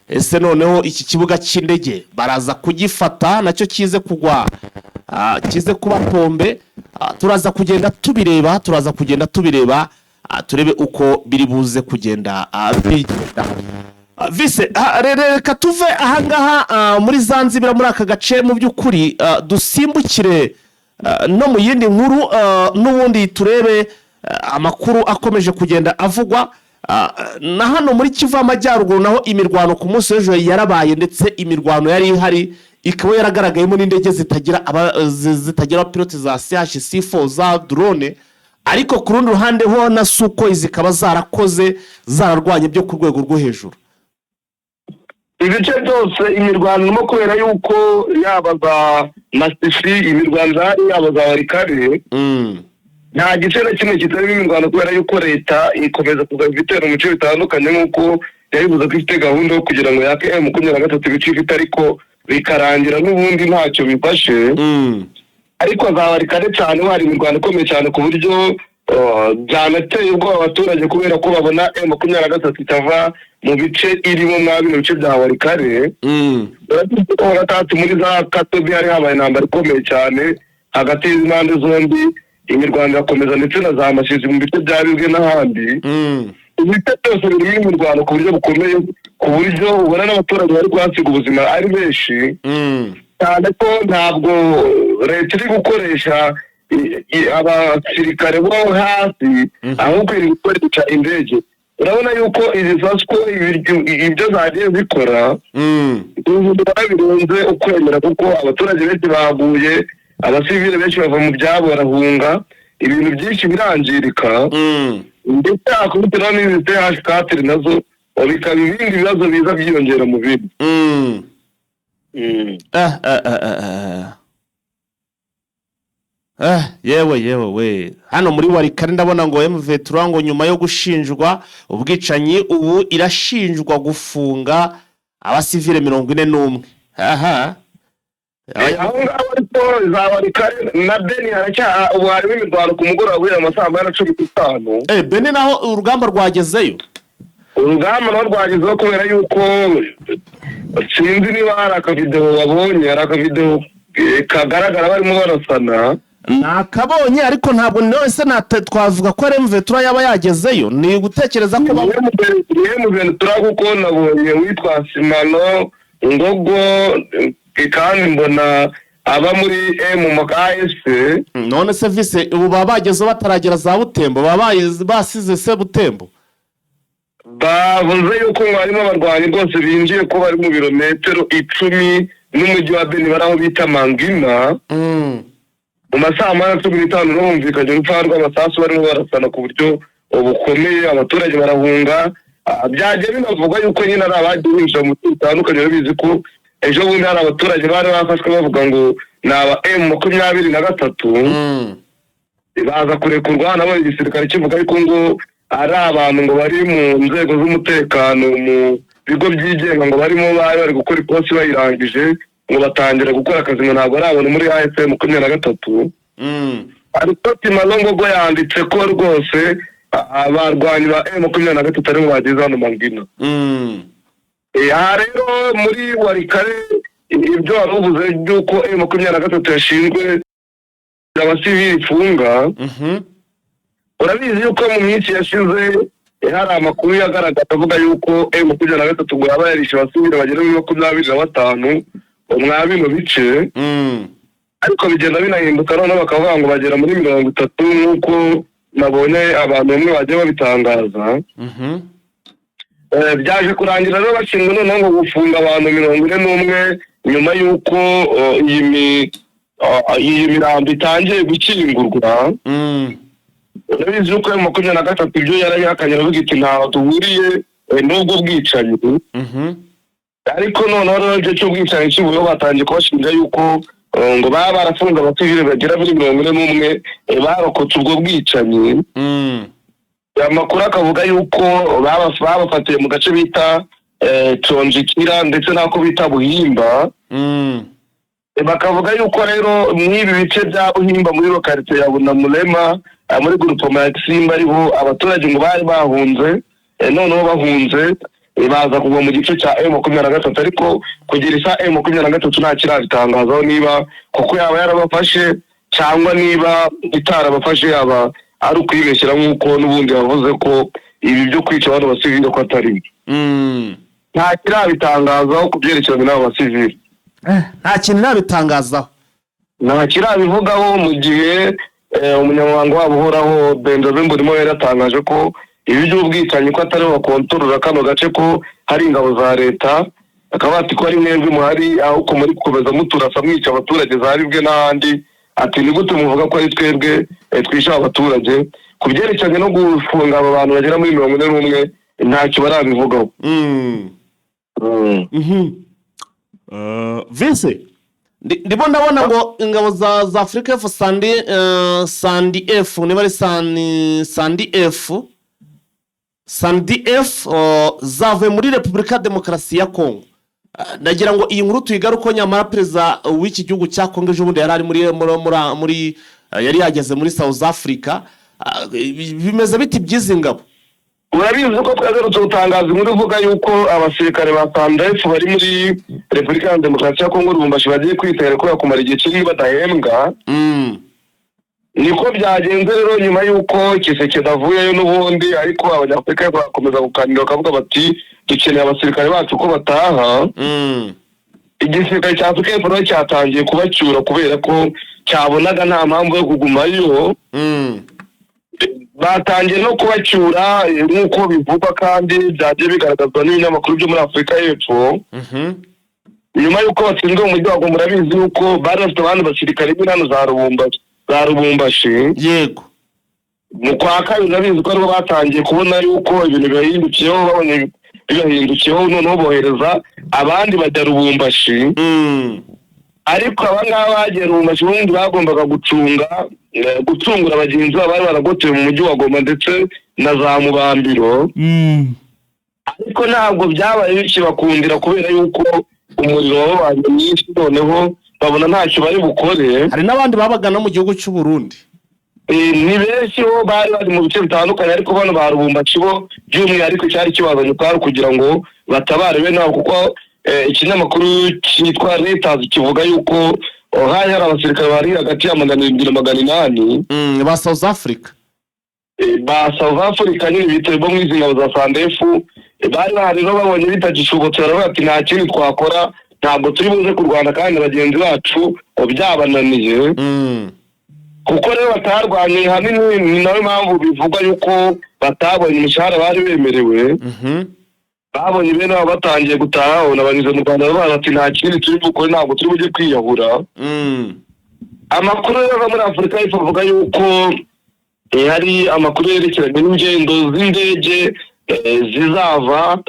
Ese noneho iki kibuga cy'indege baraza kugifata nacyo kize kugwa, kize kuba tombe? Turaza kugenda tubireba, turaza kugenda tubireba, turebe uko biri buze kugenda bigenda. Vise, reka tuve ahangaha muri Zanzibira, muri aka gace mu by'ukuri, dusimbukire no mu yindi nkuru, n'ubundi turebe amakuru akomeje kugenda avugwa. Na hano muri Kivu y'Amajyaruguru naho imirwano ku munsi w'ejo yarabaye, ndetse imirwano yari ihari ikaba yaragaragayemo n'indege zitagira abapilote za CHC4 za drone. Ariko ku rundi ruhande ho na Sukhoi zikaba zarakoze, zararwanye byo ku rwego rwo hejuru.
Ibice byose imirwano irimo, kubera yuko yaba za Masisi imirwano irahari, yaba za Walikale, nta gice na kimwe kitarimo imirwano, kubera yuko leta ikomeza kugaba ibitero mu bice bitandukanye, nk'uko yabivuze ko ifite gahunda yo kugira ngo yake M23 ibice ifite, ariko bikarangira n'ubundi ntacyo bifashe. Ariko za Walikale cyane ho hari imirwano ikomeye cyane, ku buryo byanateye ubwoba abaturage, kubera ko babona M23 itava mu bice irimo mwa bino bice bya Walikale. Urabizi ko gatatu muri za Katobi hari habaye intambara ikomeye cyane hagati y'impande zombi, imirwano irakomeza, ndetse na za Masisi mu bice bya Bibwe n'ahandi. Ibice byose birimo imirwano ku buryo bukomeye, ku buryo ubona n'abaturage bari kuhasiga ubuzima ari benshi, cyane ko ntabwo leta iri gukoresha abasirikare bo hasi, ahubwo iri gukoresha indege. Urabona yuko izi Sukhoi ibyo zagiye zikora birenze ukwemera, kuko abaturage benshi baguye, abasivile benshi bava mu byabo barahunga, ibintu byinshi birangirika, ndetse hakubitiraho n'izi TH4 nazo bikaba ibindi bibazo biza byiyongera mu bindi.
Yewe yewe we, hano muri Walikale ndabona ngo M23 ngo nyuma yo gushinjwa ubwicanyi ubu irashinjwa gufunga abasivile 41. Aha.
Aho ngaho ariko za Walikale na Beni haracya ubu harimo imirwano ku mugoroba guhera mu masaa 1:15.
Beni naho urugamba rwagezeyo.
Urugamba naho rwagezeho, kubera yuko sinzi niba hari akavidewo wabonye, hari akavidewo kagaragara barimo barasana.
Nakabonye, ariko ntabwo none se twavuga ko ari M23 yaba yagezeyo? Ni gutekereza ko
M23, kuko nabonye witwa Simano Ngogo, kandi mbona aba muri M AS.
None se vise, ubu baba bagezeho bataragera za Butembo? Baba basize se Butembo?
Bavuze yuko ngo harimo abarwanyi rwose binjiye, ko bari mu birometero 10 n'umujyi wa Beni, bari aho bita Mangina. Mu masaha 1:15 humvikanye urupfa rw'amasasu, barimo barasana ku buryo bukomeye, abaturage barahunga. Byagiye binavugwa yuko nyine ari abagiye binjira mu bice bitandukanye. Urabizi ko ejo bundi hari abaturage bari bafashwe bavuga ngo ni aba M23, baza kurekurwa nabo igisirikare kivuga ariko ngo ari abantu ngo bari mu nzego z'umutekano, mu bigo byigenga, ngo barimo bari bari gukora ikosi bayirangije ngo batangira gukora akazi, ngo ntabwo ari abantu muri AFC 23. Ariko Timalongogo yanditse ko rwose abarwanyi ba M23 aribo bageze hano Mangina. Aha rero muri Walikale, ibyo wari uvuze by'uko M23 yashinzwe abasivili ifunga, urabizi yuko mu minsi yashize hari amakuru yagaragaza avuga yuko M23 ngo yaba yarishe abasivili bagera muri 25 mwa bino bice, ariko bigenda binahinduka, noneho bakavuga ngo bagera muri 30, nk'uko nabonye abantu bamwe bagiye babitangaza. Byaje kurangira rero bashinzwe noneho ngo gufunga abantu 41 nyuma y'uko iyi mirambo itangiye gukingurwa. Urabizi yuko M23 ibyo yarabihakanye, aravuga iti ntaho duhuriye n'ubwo bwicanyi. Ariko noneho rero icyo cy'ubwicanyi kivuyeho, batangiye kubashinja yuko ngo baba barafunze abasivile bagera muri 41 barokotse ubwo bwicanyi. Amakuru akavuga yuko babafatiye mu gace bita Conjikira ndetse n'ako bita Buhimba. Bakavuga yuko rero mw'ibi bice bya Buhimba, muri localité ya Bunamurema, muri groupement ya Kisimba, ariho abaturage ngo bari bahunze, noneho bahunze baza kugwa mu gice cya M23. Ariko kugera isa M23 nta kirabitangazaho niba kuko yaba yarabafashe cyangwa niba itarabafashe, yaba ari ukwibeshyira nk'uko n'ubundi yavuze ko ibi byo kwica abantu basivile ko atari byo. Nta kirabitangazaho ku byerekeranye n'abo basivile.
Nta kintu irabitangazaho.
Nta kirabivugaho, mu gihe umunyamabanga wabo uhoraho Benjamin Burimo yari yatangaje ko ibi by'ubwicanyi ko ataribo bakontorora kano gace, ko hari ingabo za leta, akaba bati ko ari mwebwe muhari ahubwo muri gukomeza muturasa, mwica abaturage za Bibwe n'ahandi. Ati: "Ni gute muvuga ko ari twebwe twishe abaturage?" Ku byerekeranye no gufunga aba bantu bagera muri 41, ntacyo barabivugaho.
Vince, ndimo ndabona ngo ingabo za Afurika y'Epfo, sandi F, niba ari sandi F, sandi F, zavuye muri Repubulika ya Demokarasi ya Kongo. Ndagira ngo iyi nkuru tuyigarukeho. Nyamara perezida w'iki gihugu cya Kongo ejo bundi yari ari muri yari yageze muri South Africa. Bimeze biti by'izi ngabo?
Urabizi ko twagarutse gutangaza inkuru ivuga yuko abasirikare ba SANDF bari muri Repubulika ya Demokarasi ya Kongo, Lubumbashi, bagiye kwitera kubera kumara igihe kinini badahembwa. Niko byagenze rero nyuma y'uko Tshisekedi avuyeyo n'ubundi, ariko Abanyafurika barakomeza gukanira, bakavuga bati: "Dukeneye abasirikare bacu ko bataha." Igisirikare cya Afurika y'Epfo nayo cyatangiye kubacyura kubera ko cyabonaga nta mpamvu yo kugumayo. Batangiye no kubacyura, nk'uko bivugwa kandi byagiye bigaragazwa n'ibinyamakuru byo muri Afurika y'Epfo. Nyuma y'uko batsinzwe mu mujyi wa Goma, murabizi yuko bari bafite abandi basirikare b'inano za Lubumbashi. Mu kwa kabiri urabizi ko aribo batangiye kubona yuko ibintu bibahindukiyeho. Babonye bibahindukiyeho, noneho bohereza abandi bajya Lubumbashi. Ariko aba ngaba bagiye Lubumbashi ubundi bagombaga gucungura bagenzi babo bari baragotewe mu mujyi wa Goma ndetse na za Mubambiro. Ariko ntabwo byabaye bikibakundira kubera yuko umuriro wabaye mwinshi, noneho babona ntacyo bari bukore.
Hari n'abandi babaga no mu gihugu cy'u Burundi.
Ni benshi bo bari bari mu bice bitandukanye, ariko bano ba Lubumbashi bo by'umwihariko cyari kibazanye kwari kugira ngo batabare bene wabo, kuko ikinyamakuru cyitwa Reuters kivuga yuko hari abasirikare bari hagati ya 700 na 800.
Ba South Africa.
Ba South Africa nyine bitewe bo mu izi ngabo za SANDF. Bari bahari rero, babonye bitagishobotse baravuga ati: "Nta kindi twakora, ntabwo turi buze kurwana kandi bagenzi bacu byabananiye." Kuko rero batarwanye hanini, ni nayo mpamvu bivugwa yuko batabonye imishahara bari bemerewe. Babonye bene wabo batangiye gutaha, babona banyuze mu Rwanda, baravuga bati: "Nta kindi turi bukore, ntabwo turi bujye kwiyahura." Amakuru rero ava muri Afurika y'Epfo avuga yuko hari amakuru yerekeranye n'ingendo z'indege zizava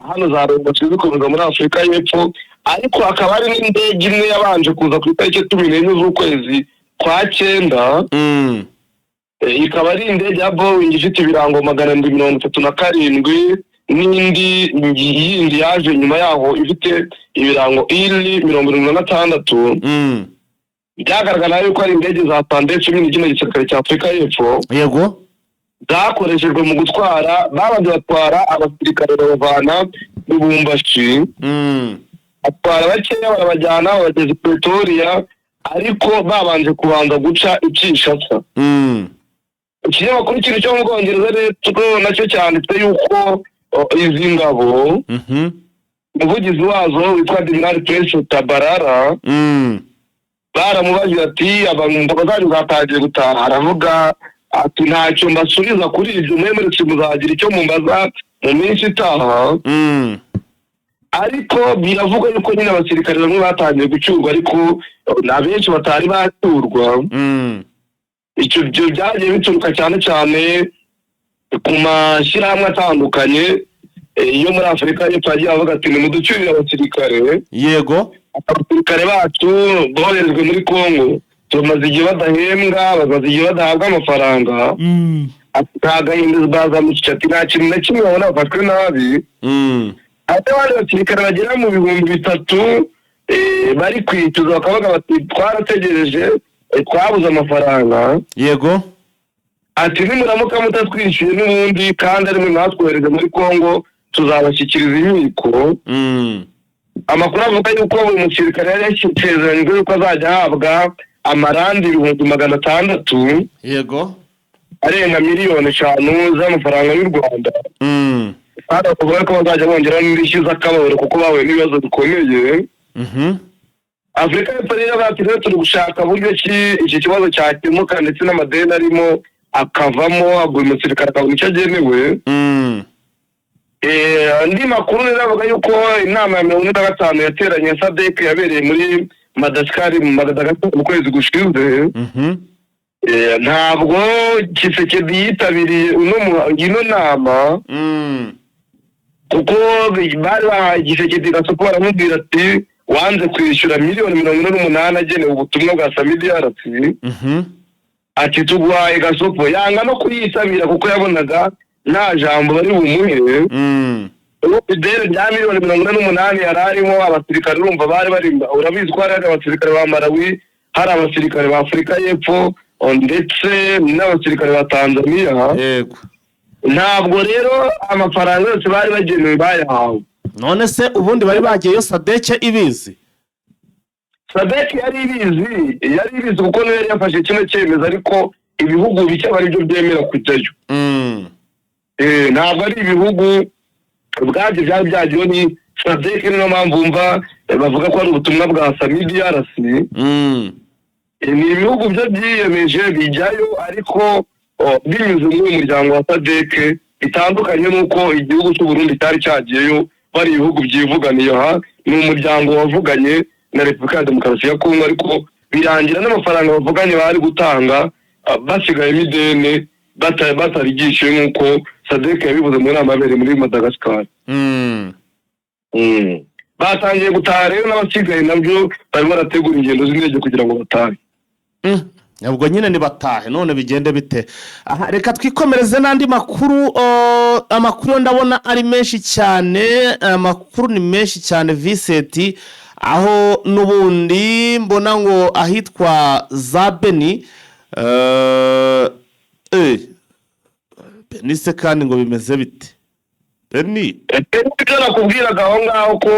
hano za Lubumbashi zikomeza muri Afurika y'Epfo, ariko hakaba hari n'indege imwe yabanje kuza ku itariki 14 z'ukwezi kwa cyenda. Ikaba ari indege ya Boeing ifite ibirango 737, n'indi yindi yaje nyuma yaho ifite ibirango iri 76. Byagaragara yuko ari indege za SANDF nyine, kino gisirikare cya Afurika y'Epfo, zakoreshejwe mu gutwara, babanje batwara abasirikare babavana Lubumbashi. Batwara bakeya, barabajyana, babageza i Pretoria, ariko babanje kubanza guca i Kinshasa. Ikinyamakuru kintu cyo mu Bwongereza rero nacyo cyanditse yuko izi ngabo, umuvugizi wazo witwa Admiral Prince Tabarara, baramubajije ati: "Ingabo zanyu zatangiye gutaha?" Aravuga ati: "Ntacyo mbasubiza kuri ibyo, mwemeretse muzagira icyo mumbaza mu minsi itaha." Ariko biravugwa yuko nyine abasirikare bamwe batangiye gucyurwa, ariko abenshi batari bacyurwa. Icyo byo byagiye bituruka cyane cyane ku mashyirahamwe atandukanye yo muri Afurika y'Epfo yagiye avuga ati: "Nimuducyurire abasirikare." Abasirikare bacu boherejwe muri Congo bamaze igihe badahembwa, bamaze igihe badahabwa amafaranga. Ati: "Nta gahinda bazamutse." Ati: "Nta kintu na kimwe babona, bafashwe nabi." Ati abandi basirikare bagera mu 3000 bari kwicuza, bakavuga bati: "Twarategereje, twabuze amafaranga." Ati: "Nimuramuka mutatwishyuye n'ubundi kandi ari mwe mwatwohereje muri Kongo, tuzabashyikiriza inkiko." Amakuru avuga yuko buri musirikare yari yasezeranyijwe yuko azajya ahabwa amarandi 600,000, arenga miliyoni 5 z'amafaranga y'u Rwanda. Kandi bakavuga ko bazajya bongera n'indishyi z'akababaro kuko bahuye n'ibibazo bikomeye. Afurika y'Epfo rero bati: "Rero turi gushaka buryo ki iki kibazo cyakemuka, ndetse n'amadeni arimo akavamo, buri musirikare akabona icyo agenewe." Andi makuru rero avuga yuko inama ya 45 yateranye ya SADC yabereye muri Madagascar, mu Madagascar, mu kwezi gushize. Ntabwo Tshisekedi yitabiriye ino nama, kuko bari bahaye Tshisekedi gasopo, baramubwira ati: "Wanze kwishyura miliyoni 48 agenewe ubutumwa bwa SAMIDRC." Ati: "Tuguhaye gasopo." Yanga no kuyitabira kuko yabonaga nta jambo bari bumuhe. Ideni rya miliyoni 48 yari arimo abasirikare, urumva bari bari, urabizi ko hari abasirikare ba Malawi, hari abasirikare ba Afurika y'Epfo, ndetse n'abasirikare ba Tanzania. Ntabwo rero amafaranga yose bari bagenewe bayahawe.
None se ubundi bari bagiyeyo SADC ibizi?
SADC yari ibizi, yari ibizi, kuko niyo yari yafashe kino cyemezo, ariko ibihugu bike aba aribyo byemera kujyayo. Ntabwo ari ibihugu ubwabyo byari byagiyeho, ni SADC. Niyo mpamvu wumva bavuga ko ari ubutumwa bwa SAMIDRC. Ni ibihugu byo byiyemeje bijyayo, ariko binyuze muri uyu muryango wa SADC, bitandukanye n'uko igihugu cy'u Burundi cyari cyagiyeyo, bari ibihugu byivuganiye. Aha ni umuryango wavuganye na Repubulika ya Demokarasi ya Kongo, ariko birangira n'amafaranga bavuganye bari gutanga basigayemo ideni batarigishyuye, nk'uko SADC yabivuze mu nama yabereye muri Madagascar. Batangiye gutaha rero, n'abasigaye nabyo barimo barategura ingendo z'indege kugira ngo batahe.
Ubwo nyine nibatahe, none bigende bite? Aha reka twikomereze n'andi makuru. Amakuru yo ndabona ari menshi cyane, amakuru ni menshi cyane, Vincent. Aho n'ubundi mbona ngo ahitwa za Beni, Beni se kandi ngo bimeze bite Beni?
Ibyo nakubwiraga aho ngaho ko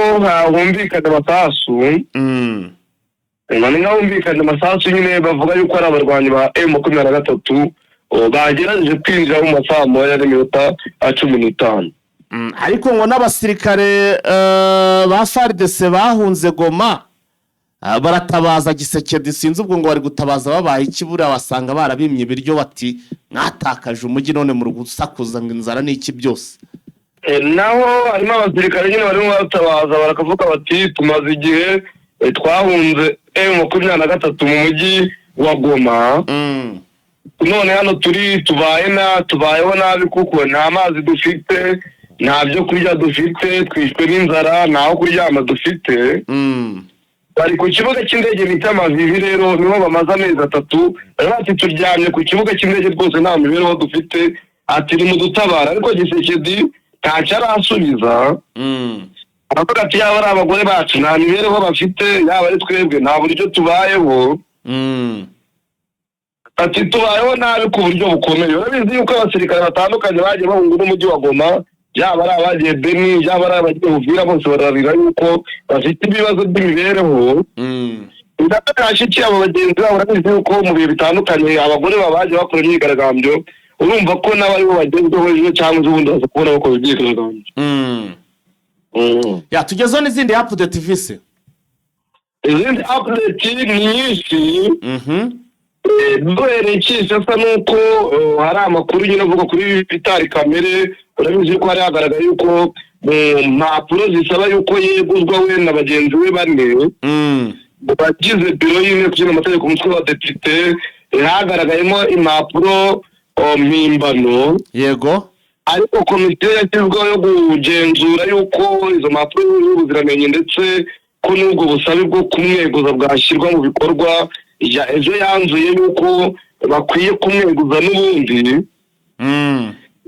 humvikana amasasu. Ni nkaho humvikana amasasu nyine, bavuga yuko ari abarwanyi ba M23 bagerageje kwinjira mu masaha 1:15.
Ariko ngo n'abasirikare ba FARDC bahunze Goma, baratabaza Tshisekedi. Sinzi ubwo ngo bari gutabaza babaye iki? Buriya wasanga barabimye ibiryo, bati: "Mwatakaje umujyi none muri gusakuza ngo inzara ni iki byose."
Naho harimo abasirikare nyine barimo batabaza, barakavuga bati: "Tumaze igihe, twahunze M23 mu mujyi wa Goma, none hano turi tubaye na tubayeho nabi, kuko nta mazi dufite, nta byo kurya dufite, twishwe n'inzara, ntaho kuryama dufite." Bari ku kibuga cy'indege bita Mavivi rero, niho bamaze amezi 3. Bari bati: "Turyamye ku kibuga cy'indege rwose, nta mibereho dufite." Ati: "Nimudutabara." Ariko Tshisekedi ntacyo arasubiza. Aravuga ati: "Yaba ari abagore bacu nta mibereho bafite, yaba ari twebwe nta buryo tubayeho." Ati: "Tubayeho nabi ku buryo bukomeye." Urabizi yuko abasirikare batandukanye bagiye bahunga n'umujyi wa Goma, yaba ari abagiye Beni, yaba ari abagiye Uvira, bose bararira yuko bafite ibibazo by'imibereho. Ndakashikiye abo bagenzi babo. Urabizi yuko mu bihe bitandukanye abagore baba bagiye bakora imyigaragambyo. Urumva ko nabo aribo bagezweho, ejo cyangwa ejo bundi baza kubona bakora imyigaragambyo.
Ya, tugezeho n'izindi update, vise.
Izindi update ni nyinshi. Duhereye Kinshasa, ni uko hari amakuru nyine avuga kuri Vital Kamerhe. Urabizi ko hari hagaragaye yuko mu mpapuro zisaba yuko yeguzwa, we na bagenzi be bane bagize biro y'inteko ishinga amategeko, umutwe w'abadepite, hagaragayemo impapuro mpimbano. Ariko komisiyo yashyizweho yo kugenzura yuko izo mpapuro zujuje ubuziranenge, ndetse ko n'ubwo busabe bwo kumweguza bwashyirwa mu bikorwa, ejo yanzuye yuko bakwiye kumweguza n'ubundi.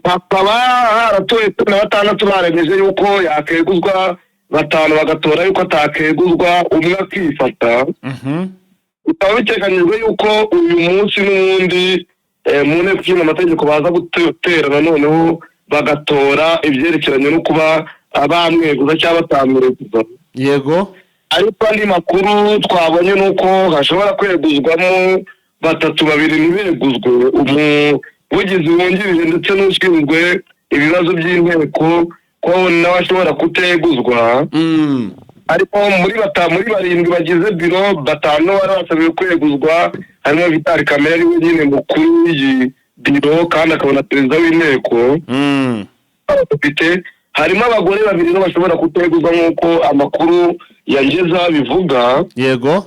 Hakaba haratoye 16 baremeje yuko yakeguzwa, 5 bagatora yuko atakeguzwa, umwe akifata. Bikaba biteganyijwe yuko uyu munsi n'ubundi mu nteko ishinga amategeko baza guterana noneho bagatora ibyerekeranye no kuba bamweguza cyangwa batamweguza.
Yego.
Ariko andi makuru twabonye ni uko hashobora kweguzwamo 3, 2 ntibeguzwe, umuvugizi wungirije ndetse n'ushinzwe ibibazo by'inteko ko nawe ashobora kuteguzwa. Ariko muri 7 bagize biro, 5 bari basabiwe kweguzwa, harimo Vital Kamerhe ari we nyine mukuru w'iyi biro kandi akabona perezida w'inteko. Abadepite harimo abagore 2 bashobora kuteguzwa nk'uko amakuru yangeza bivuga.
Yego.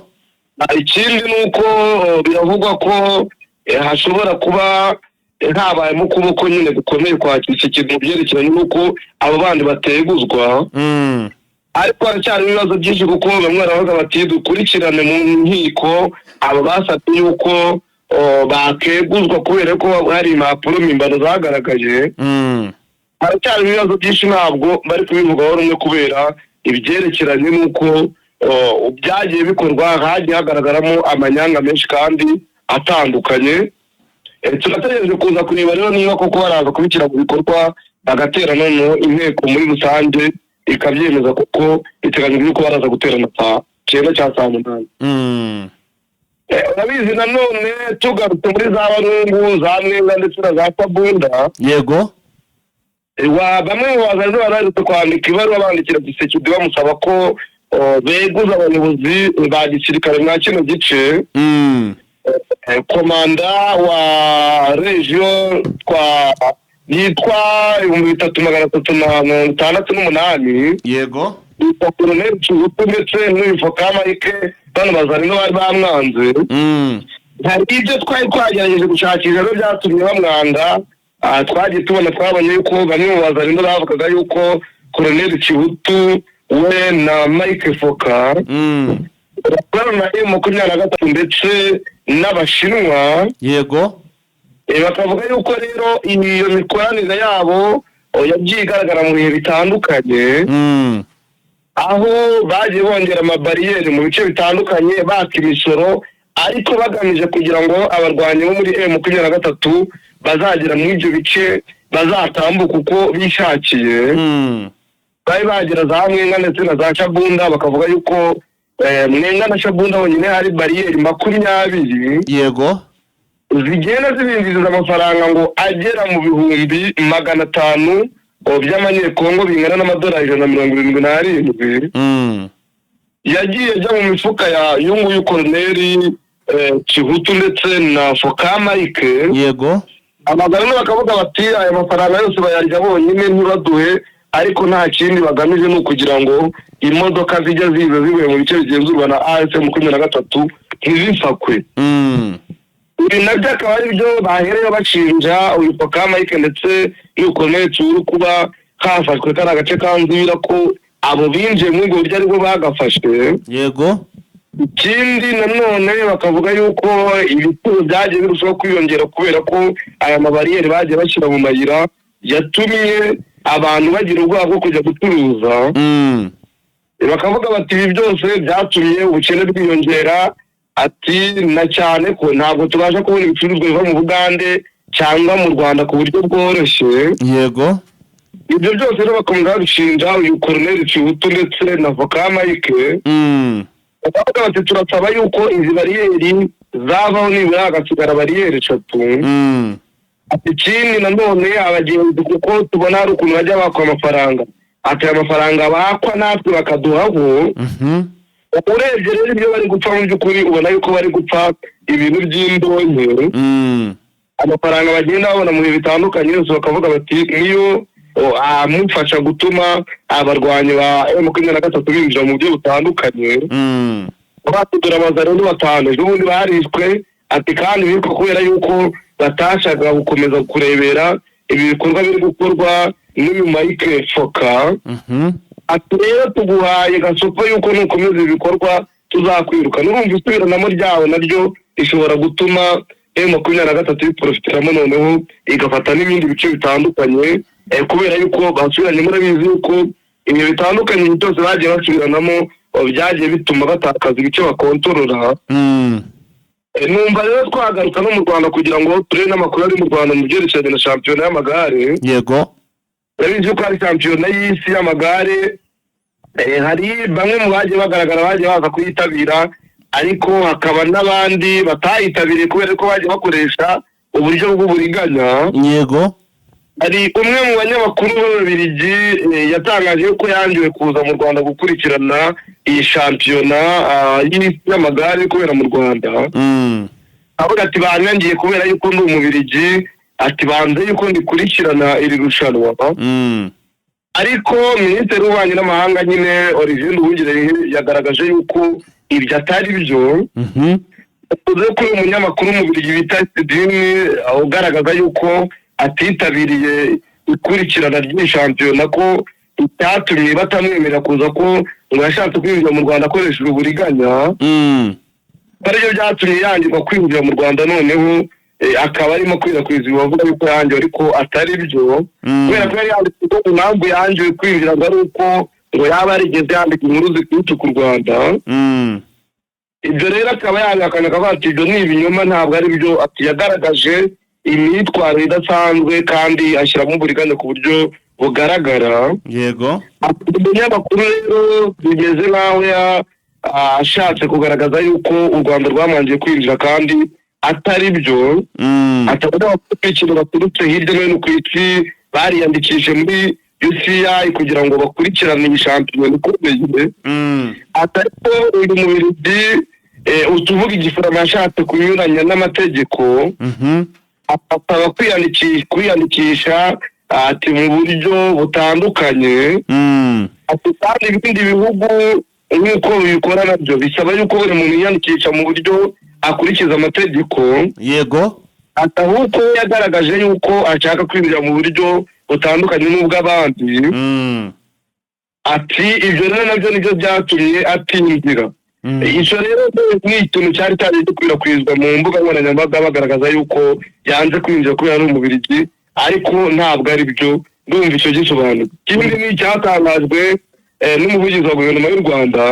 Ikindi ni uko biravugwa ko hashobora kuba habayemo ukuboko nyine gukomeye kwa Tshisekedi mu byerekeranye n'uko abo bandi bateguzwa. Ariko haracyari ibibazo byinshi kuko bamwe baravuga bati dukurikirane mu nkiko abo basabye yuko bakeguzwa kubera ko hari impapuro mpimbano zagaragaye. Haracyari ibibazo byinshi, ntabwo bari kubivugaho rumwe kubera ibyerekeranye n'uko byagiye bikorwa, hagiye hagaragaramo amanyanga menshi kandi atandukanye. Turategereje kuza kureba rero niba koko baraza kubishyira mu bikorwa bagatera noneho inteko muri rusange ikabyemeza, kuko iteganyijwe yuko baraza guterana saa 9 cyangwa saa 8. Urabizi nanone tugarutse muri za Barungu, za Mwenga ndetse na za Kabunda.
Yego.
Bamwe mu bazari baraherutse kwandika ibaruwa bandikira Tshisekedi bamusaba ko beguza abayobozi ba gisirikare mwa kino gice. Komanda wa region twa yitwa 3368.
Yego.
Yitwa Colonel Kibutu ndetse n'uyu Foka Mike, bano bazari bari bamwanze. Hari ibyo twari twagerageje gushakisha rero byatumye bamwanga. Twagiye tubona, twabonye yuko bamwe mu bazari bavugaga yuko Colonel Kibutu we na Mike Foka bakorana na M23 ndetse n'Abashinwa.
Yego.
Bakavuga yuko rero iyo mikoranire yabo yagiye igaragara mu bihe bitandukanye, aho bagiye bongera amabariyeri mu bice bitandukanye, baka imisoro, ariko bagamije kugira ngo abarwanyi bo muri M23 bazagera muri ibyo bice bazatambuka uko bishakiye. Bari bagera za Mwenga ndetse na za Shabunda, bakavuga yuko Mwenga na Shabunda honyine hari bariyeri 20.
Yego.
Zigenda zibinjiriza amafaranga ngo agera mu 500,000 by'amanyekongo bingana n'amadolari 177. Yagiye ajya mu mifuka ya y'unguyu Colonel Kihutu ndetse na Foka Mike.
Yego.
Abagabo bakavuga bati aya mafaranga yose bayarya bonyine ntibaduhe, ariko nta kindi bagamije ni ukugira ngo imodoka zijya ziza zivuye mu bice bigenzurwa na AFC 23 ntizifakwe. Ibi nabyo akaba ari byo bahereye bashinja uyu Foka Mike ndetse n'uyu Colonel Tsuru kuba kafashwe kari agace ka Nzibira, ko abo binjiye muri ubwo buryo aribwo bagafashwe.
Yego.
Ikindi nanone bakavuga yuko ibiciro byagiye birushaho kwiyongera kubera ko aya mabariyeri bagiye bashyira mu mayira yatumye abantu bagira ubwoba bwo kujya gucuruza. Bakavuga bati ibi byose byatumye ubukene bwiyongera, ati na cyane ko ntabwo tubasha kubona ibicuruzwa biva mu Bugande cyangwa mu Rwanda ku buryo bworoshye.
Yego.
Ibyo byose rero bakomeza babishinja uyu Colonel Kibutu ndetse na Foka Mike. Bakavuga bati turasaba yuko izi bariyeri zavaho nibura hagasigara bariyeri 3. Ikindi nanone abagenzi, kuko tubona hari ukuntu bajya bakwa amafaranga, ati aya mafaranga bakwa natwe bakaduhaho. Urebye rero ibyo bari gupfa mu by'ukuri ubona yuko bari gupfa ibintu by'indonke. Amafaranga bagenda babona mu bihe bitandukanye yose bakavuga bati niyo amufasha gutuma abarwanyi ba M23 binjira mu buryo butandukanye. Batugura abazarendo 5 ejo bundi barishwe, ati kandi biko kubera yuko batashaka gukomeza kurebera ibi bikorwa biri gukorwa n'uyu Mike Foka. Ati rero tuguhaye gasopo yuko nukomeza ibi bikorwa tuzakwiruka. N'urumva isubiranamo ryawe naryo rishobora gutuma M23 iprofitiramo, noneho igafata n'ibindi bice bitandukanye, kubera yuko basubiranye. Murabizi yuko ibihe bitandukanye byose bagiye basubiranamo, byagiye bituma batakaza ibice bakontorora. Numva rero twagaruka no mu Rwanda kugira ngo turebe n'amakuru ari mu Rwanda mu byerekeranye na shampiyona y'amagare. Urabizi yuko hari shampiyona y'isi y'amagare. Hari bamwe mu bagiye bagaragara bagiye baza kuyitabira, ariko hakaba n'abandi batayitabiriye kubera ko bagiye bakoresha uburyo bw'uburiganya. Hari umwe mu banyamakuru b'Ababiligi yatangaje yuko yangiwe kuza mu Rwanda gukurikirana iyi shampiyona y'isi y'amagare kubera mu Rwanda. Avuga ati: "Banyangiye kubera yuko ndi Umubirigi," ati: "Banze yuko ndikurikirana iri rushanwa." Ariko Minisitiri w'Ububanyi n'Amahanga nyine, Olivier Nduhungirehe, yagaragaje yuko ibyo atari byo. Yavuze ko uyu munyamakuru w'Umubirigi bita Sidini ugaragaza yuko atitabiriye ikurikirana ry'iyi shampiyona, ko icyatumye batamwemerera kuza ko ngo yashatse kwinjira mu Rwanda akoresheje uburiganya, aribyo byatumye yangirwa kwinjira mu Rwanda. Noneho akaba arimo kwirakwiza bavuga yuko yangiwe, ariko atari byo, kubera ko yari yanditse ko impamvu yangiwe kwinjira ngo ari uko ngo yaba yarigeze yandika inkuru ziturutse ku Rwanda. Ibyo rero akaba yabihakana, akavuga ati: "Ibyo ni ibinyoma, ntabwo ari byo." Ati: "Yagaragaje imyitwarire idasanzwe kandi ashyiramo uburiganya ku buryo bugaragara." Umunyamakuru rero bimeze nk'aho ashatse kugaragaza yuko u Rwanda rwamwangiye kwinjira kandi atari byo. Atabona abakurikira baturutse hirya no hino ku isi bariyandikishije muri UCI kugira ngo bakurikirane iyi shampiyona ikomeye. Atari ko uyu Mubirigi utuvuga Igifaransa yashatse kunyuranya n'amategeko, asaba kwiyandikisha, ati mu buryo butandukanye. Ati kandi ibindi bihugu nk'uko bibikora nabyo bisaba yuko buri muntu yiyandikisha mu buryo akurikiza amategeko. Ati ahubwo yagaragaje yuko ashaka kwinjira mu buryo butandukanye n'ubw'abandi. Ati ibyo rero nabyo nibyo byatumye atinjira. Icyo rero ni ikintu cyari cyagiye gikwirakwizwa mu mbuga nkoranyambaga, bagaragaza yuko yanze kwinjira kubera ari Umubirigi, ariko ntabwo ari byo. Ndumva icyo gisobanuro. Ikindi ni icyatangajwe n'umuvugizi wa guverinoma y'u Rwanda.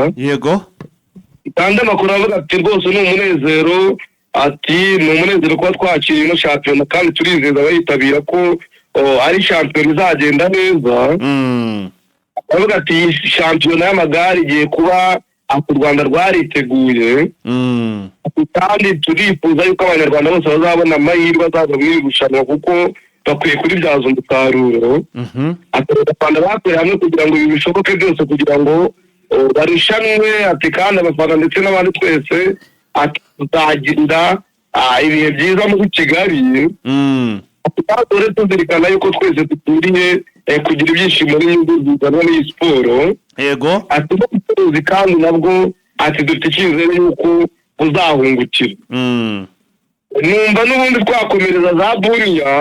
Kandi amakuru avuga ati: "Rwose ni umunezero," ati: "Ni umunezero kuba twakiriye ino shampiyona, kandi turizeza abayitabira ko ari shampiyona izagenda neza." Avuga ati: "Iyi shampiyona y'amagare igiye kuba, ati u Rwanda rwariteguye, kandi turifuza yuko Abanyarwanda bose bazabona amahirwe azaza muri iri rushanwa, kuko bakwiye kuribyaza umusaruro." Ati Abanyarwanda bakoreye hamwe kugira ngo ibi bishoboke byose, kugira ngo barushanwe. Ati kandi abafana ndetse n'abandi twese, ati tuzagira ibihe byiza muri Kigali. Ati kandi dore tuzirikana yuko twese dukwiriye kugira ibyishimo n'inyungu zizanwa n'iyi siporo. Ati n'ubucuruzi kandi nabwo, ati dufite icyizere yuko buzahungukira. Numva n'ubundi twakomereza za Buriya.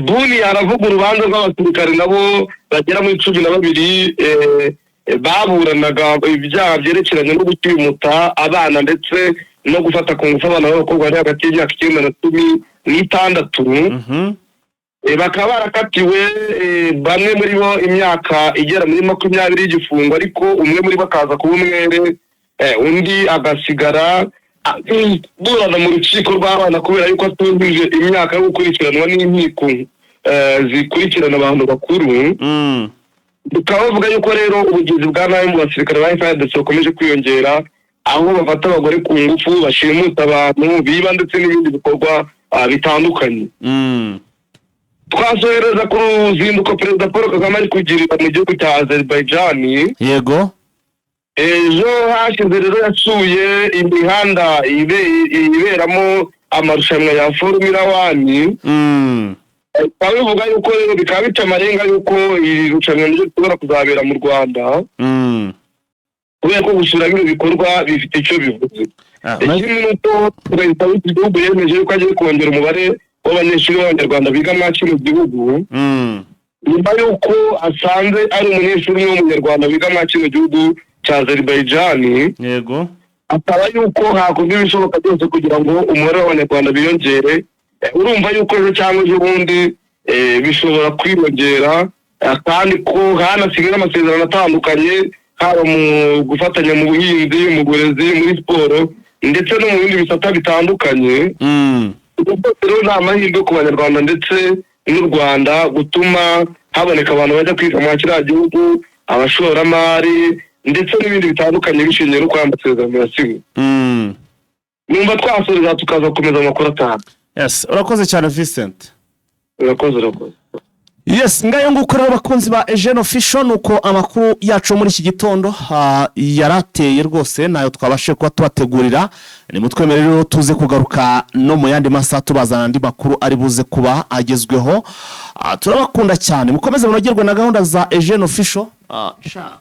Buriya aravuga urubanza rw'abasirikare nabo bagera muri 12, baburanaga ibyaha byerekeranye no gushimuta abana ndetse no gufata ku ngufu abana b'abakobwa bari hagati y'imyaka 9 na 16. Bakaba barakatiwe, bamwe muri bo imyaka igera muri 20 y'igifungo, ariko umwe muri bo akaza kuba umwere, undi agasigara burana mu rukiko rw'abana kubera yuko atujuje imyaka yo gukurikiranwa n'inkiko zikurikirana abantu bakuru. Bukaba bavuga yuko rero ubugizi bwa nabi mu basirikare ba FARDC bukomeje kwiyongera, aho bafata abagore ku ngufu, bashimuta abantu, biba ndetse n'ibindi bikorwa bitandukanye. Twasohereza ku ruzinduko Perezida Paul Kagame ari kugirira mu gihugu cya Azerbaijan. Ejo hashize rero yasuye imihanda iberamo amarushanwa ya Formula One. Bikaba bivuga yuko rero bikaba bica amarenga yuko iri rushanwa niryo rishobora kuzabera mu Rwanda, kubera ko gusura bino bikorwa bifite icyo bivuze. Ikindi ni uko perezida w'iki gihugu yemeje yuko agiye kongera umubare w'abanyeshuri b'Abanyarwanda biga muri kino gihugu, nyuma y'uko asanze ari umunyeshuri umwe w'Umunyarwanda wiga muri kino gihugu cya Azerbaijan. Asaba yuko hakorwa ibishoboka byose kugira ngo umubare w'Abanyarwanda biyongere. Urumva yuko ejo cyangwa ejo bundi bishobora kwiyongera, kandi ko hanasigaye n'amasezerano atandukanye, haba mu gufatanya mu buhinzi, mu burezi, muri siporo ndetse no mu bindi bisata bitandukanye. Ubwo bwose rero ni amahirwe ku Banyarwanda ndetse n'u Rwanda gutuma haboneka abantu bajya kwiga muri kiriya gihugu, abashoramari ndetse n'ibindi bitandukanye, bishingiye no kuri aya masezerano yasinywe. Numva twasoreza, tukaza gukomeza amakuru ataha.
Yes, urakoze cyane, Vincent.
Urakoze, urakoze.
Yes, ngayo nguko rero, abakunzi ba Ejene Official, ni uko amakuru yacu muri iki gitondo yarateye rwose, ntayo twabashije kuba tubategurira. Nimutwemere rero tuze kugaruka no mu yandi masaha, tubazana andi makuru ari buze kuba agezweho. Turabakunda cyane, mukomeze munogerwe na gahunda za Ejene Official. Ciao.